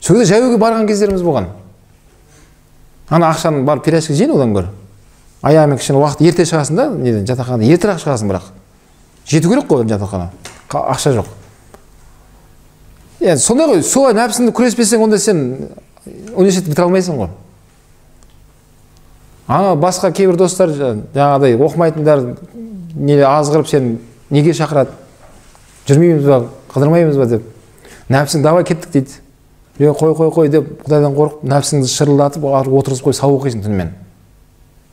Сол кезде жаяуге барған кездеріміз болған. Ана ақшаны барып пирожки жейін одан гөрі. Аяғымен кішкене уақыт ерте шығасың да, неден жатақханадан ертерек шығасың бірақ. Жету керек қой жатақхана. Ақша жоқ. Енді сондай ғой, солай нәпсіңді күреспесең, онда сен университетті бітіре алмайсың ғой. Ана басқа кейбір достар жаңағыдай оқымайтындар не азғырып сен неге шақырады? Жүрмейміз ба, қыдырмаймыз ба деп. Нәпсің давай кеттік дейді. Е, қой, қой, қой деп Құдайдан қорқып, нәпсіңді шырылдатып, отырғызып қойып сабақ оқисың түнімен.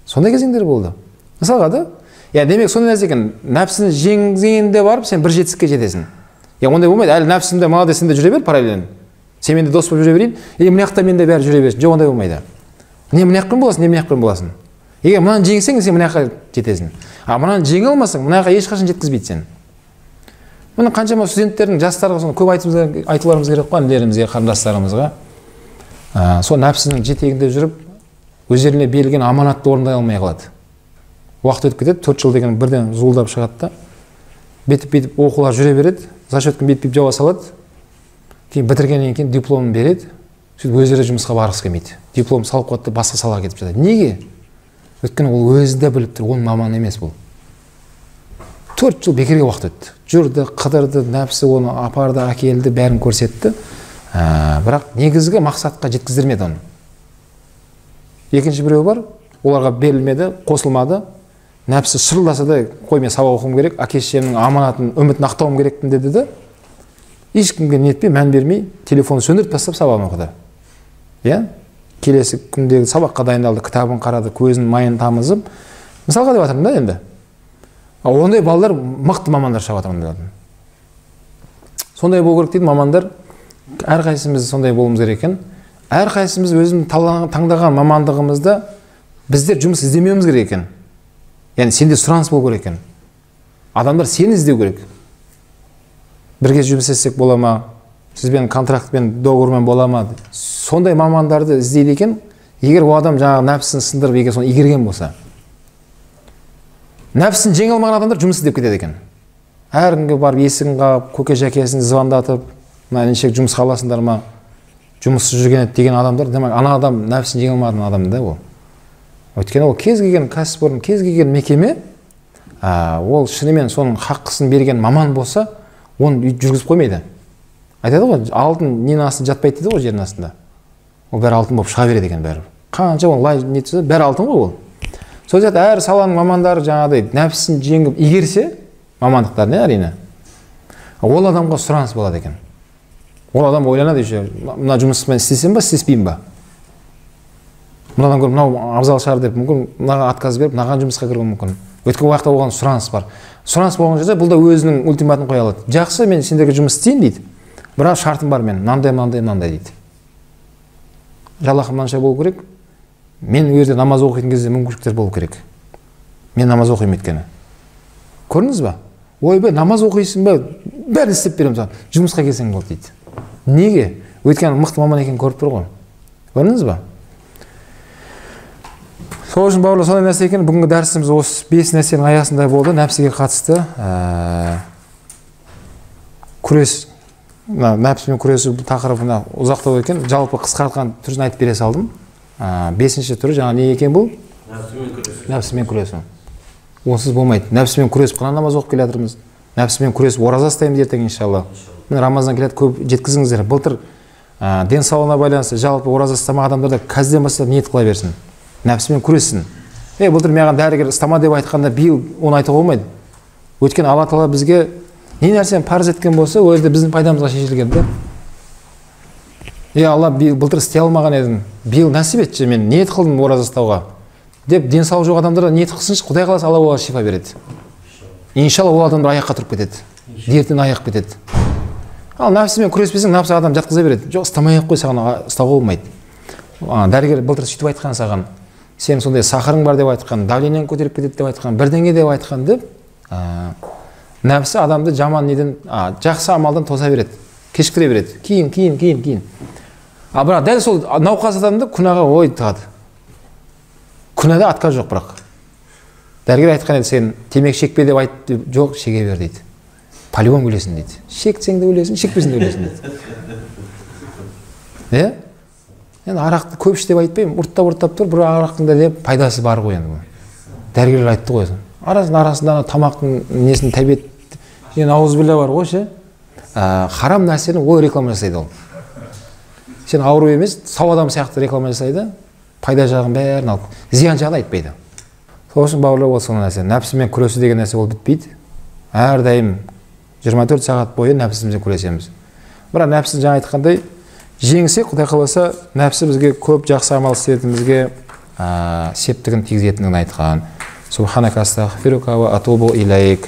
Сондай кезеңдер болды. Мысалға да, я демек сондай нәрсе екен, нәпсіні жеңгенде барып сен бір жетістікке жетесің. Я ондай болмайды, әлі нәпсімде молодец сен де жүре бер параллельно. Сен менде дос болып жүре берейін, е мына жақта мен де бәрі жүре берсін. Жоқ, ондай болмайды. Не мына жақпен боласың, не мына жақпен боласың. Егер мынаны жеңсең, сен мына жаққа жетесің. А мынаны жеңе алмасаң, мына жаққа ешқашан жеткізбейді сені. Міне қаншама студенттердің, жастарға соны көп айтуларымыз керек қой, інілерімізге, қарындастарымызға. Сол нәпсінің жетегінде жүріп, өздеріне берілген аманатты орындай алмай қалады. Уақыт өтіп кетеді, 4 жыл деген бірден зуылдап шығады да, бетіп-бетіп оқулар жүре береді, зачеткін бетіп-бетіп жауа салады, кейін бітіргеннен кейін дипломын береді, сөйтіп өздері жұмысқа барғысы келмейді. Диплом салып қояды да басқа салаға кетіп жатады. Неге? Өйткені ол өзі де біліп тұр, оның маманы емес бұл. 4 жыл бекерге уақыт өтті. Жүрді, қыдырды, нәпсі оны апарды, әкелді, бәрін көрсетті. Бірақ негізгі мақсатқа жеткіздірмеді оны. Екінші біреу бар, оларға берілмеді, қосылмады. Нәпсі шырылдаса да, қой мен сабақ оқуым керек, әке шешемнің аманатын, үмітін ақтауым керекпін деді де, ешкімге нетпей, мән бермей, телефонын сөндіріп тастап сабағын оқыды. Иә? Келесі күндегі сабаққа дайындалды, кітабын қарады, көзінің майын тамызып. Мысалға деп жатырмын да енді. Ондай балалар мықты мамандар шығып жатыр ондайлардан. Сондай болу керек дейді мамандар. Әрқайсымыз сондай болуымыз керек екен. Әрқайсымыз өзіміз таңдаған мамандығымызда біздер жұмыс іздемеуіміз керек екен. Яғни сенде сұраныс болу керек екен. Адамдар сені іздеу керек. Бірге жұмыс істесек бола ма? Сізбен контрактпен, договормен бола ма? Сондай мамандарды іздейді екен. Егер ол адам жаңағы нәпсісін сындырып, егер соны игерген болса. Нәпсісін жеңе алмаған адамдар жұмыс іздеп кетеді екен. Әркімге барып есігін қағып, көке жәкесін звондатып, мына інішек жұмысқа аласыңдар ма? Жұмыссыз жүрген еді деген адамдар, демек ана адам нәпсісін жеңе алмаған адам да ол. Өйткені ол кез келген кәсіпорын, кез келген мекеме, ол шынымен соның хаққысын берген маман болса, оны жүргізіп қоймайды. Айтады ғой, алтын ненің астында жатпайды дейді ғой, жердің астында. Ол бәрі алтын болып шыға береді екен бәрі. Қанша ол лай нетсе, бәрі алтын ғой ол. Сол сияқты әр саланың мамандары жаңағыдай нәпсісін жеңіп игерсе, мамандықтарын, әрине, ол адамға сұраныс болады екен. Ол адам ойланады еще, мына жұмысты мен істесем ба, істеспеймін ба? Мынадан гөрі мынау абзал шығар деп мүмкін мынаған отказ беріп, мынаған жұмысқа кіруі мүмкін. Өйткені ол жақта оған сұраныс бар. Сұраныс болған жерде бұл да өзінің ультиматын қоя алады. Жақсы, мен сендерге жұмыс істеймін дейді. Бірақ шартым бар мен, мынандай, мынандай, мынандай дейді. Жалақы мынанша болу керек. Мен ол жерде намаз оқитын кезде мүмкіншіліктер болу керек. Мен намаз оқимын өйткені. Көрдіңіз ба? Ойбай, намаз оқисың ба? Бәрін істеп беремін саған. Жұмысқа келсең болды дейді. Неге? Өйткені мықты маман екенін көріп тұр ғой. Көрдіңіз ба? Сол үшін, бауырлар, сондай нәрсе екен. Бүгінгі дәрісіміз осы 5 нәрсенің аясында болды. Нәпсіге қатысты күрес, нәпсімен күресу тақырыбына ұзақтау екен. Жалпы қысқартқан түрін айтып бере салдым. 5-ші түрі жаңа не екен бұл? Нәпсімен күресу. Нәпсімен күресу. Онсыз болмайды. Нәпсімен күресіп қана намаз оқып келе жатырмыз. Нәпсімен күресіп ораза ұстаймыз ертең иншалла. Міне Рамазан келеді, көп жеткізіңіздер. Былтыр денсаулығына байланысты жалпы ораза ұстамаған адамдар да қазірден бастап ниет қыла берсін. Нәпсімен күрессін. Былтыр маған дәрігер ұстама деп айтқанда биыл оны айтуға болмайды. Өйткені Алла тағала бізге не нәрсені парыз еткен болса, ол жерде біздің пайдамызға шешілген де. Алла, биыл былтыр істей алмаған едім, биыл нәсіп етші, мен ниет қылдым ораза ұстауға деп денсаулығы жоқ адамдар да ниет қылсыншы, Құдай қаласа Алла оларға шифа береді. Иншалла ол адамдар аяққа тұрып кетеді, дертінен аяқ кетеді. Ал нәпсімен күреспесең, нәпсі адам жатқыза береді. Жоқ, ұстамай ақ қой, саған ұстауға болмайды. Дәрігер былтыр сөйтіп айтқан саған, сен сондай сахарың бар деп айтқан, давлениең көтеріп кетеді деп айтқан, бірдеңе деп айтқан деп, нәпсі адамды жаман неден, жақсы амалдан тоса береді, кешіктіре береді. Кейін, кейін, кейін, кейін. А бірақ дәл сол науқас адамды күнәға ой тығады. Күнәда отказ жоқ бірақ. Дәрігер айтқан еді, сен темекі шекпе деп айт, деп, жоқ, шеге бер дейді. По-любому өлесің дейді. Шексең де өлесің, шекпесең де өлесің дейді. Енді арақты көп іш деп айтпаймын, ұрттап-ұрттап тұр, бірақ арақтың да деп пайдасы бар ғой енді. Дәрігерлер айтты ғой. Арасында тамақтың несін тәбет, енді ауызбілля бар ғой ше. Харам нәрсені ол реклама жасайды ол. Сен ауру емес, сау адам сияқты реклама жасайды, пайда жағын бәрін алып, зиян жағын айтпайды. Сол үшін бауырлар, ол сондай нәрсе. Нәпсімен күресу деген нәрсе ол бітпейді. Әрдайым 24 сағат бойы нәпсімізбен күресеміз. Бірақ нәпсіні жаңа айтқандай жеңсек, Құдай қаласа, нәпсі бізге көп жақсы амал істетінімізге септігін тигізетінін айтқан. Субханака астағфирука ва атубу илайк.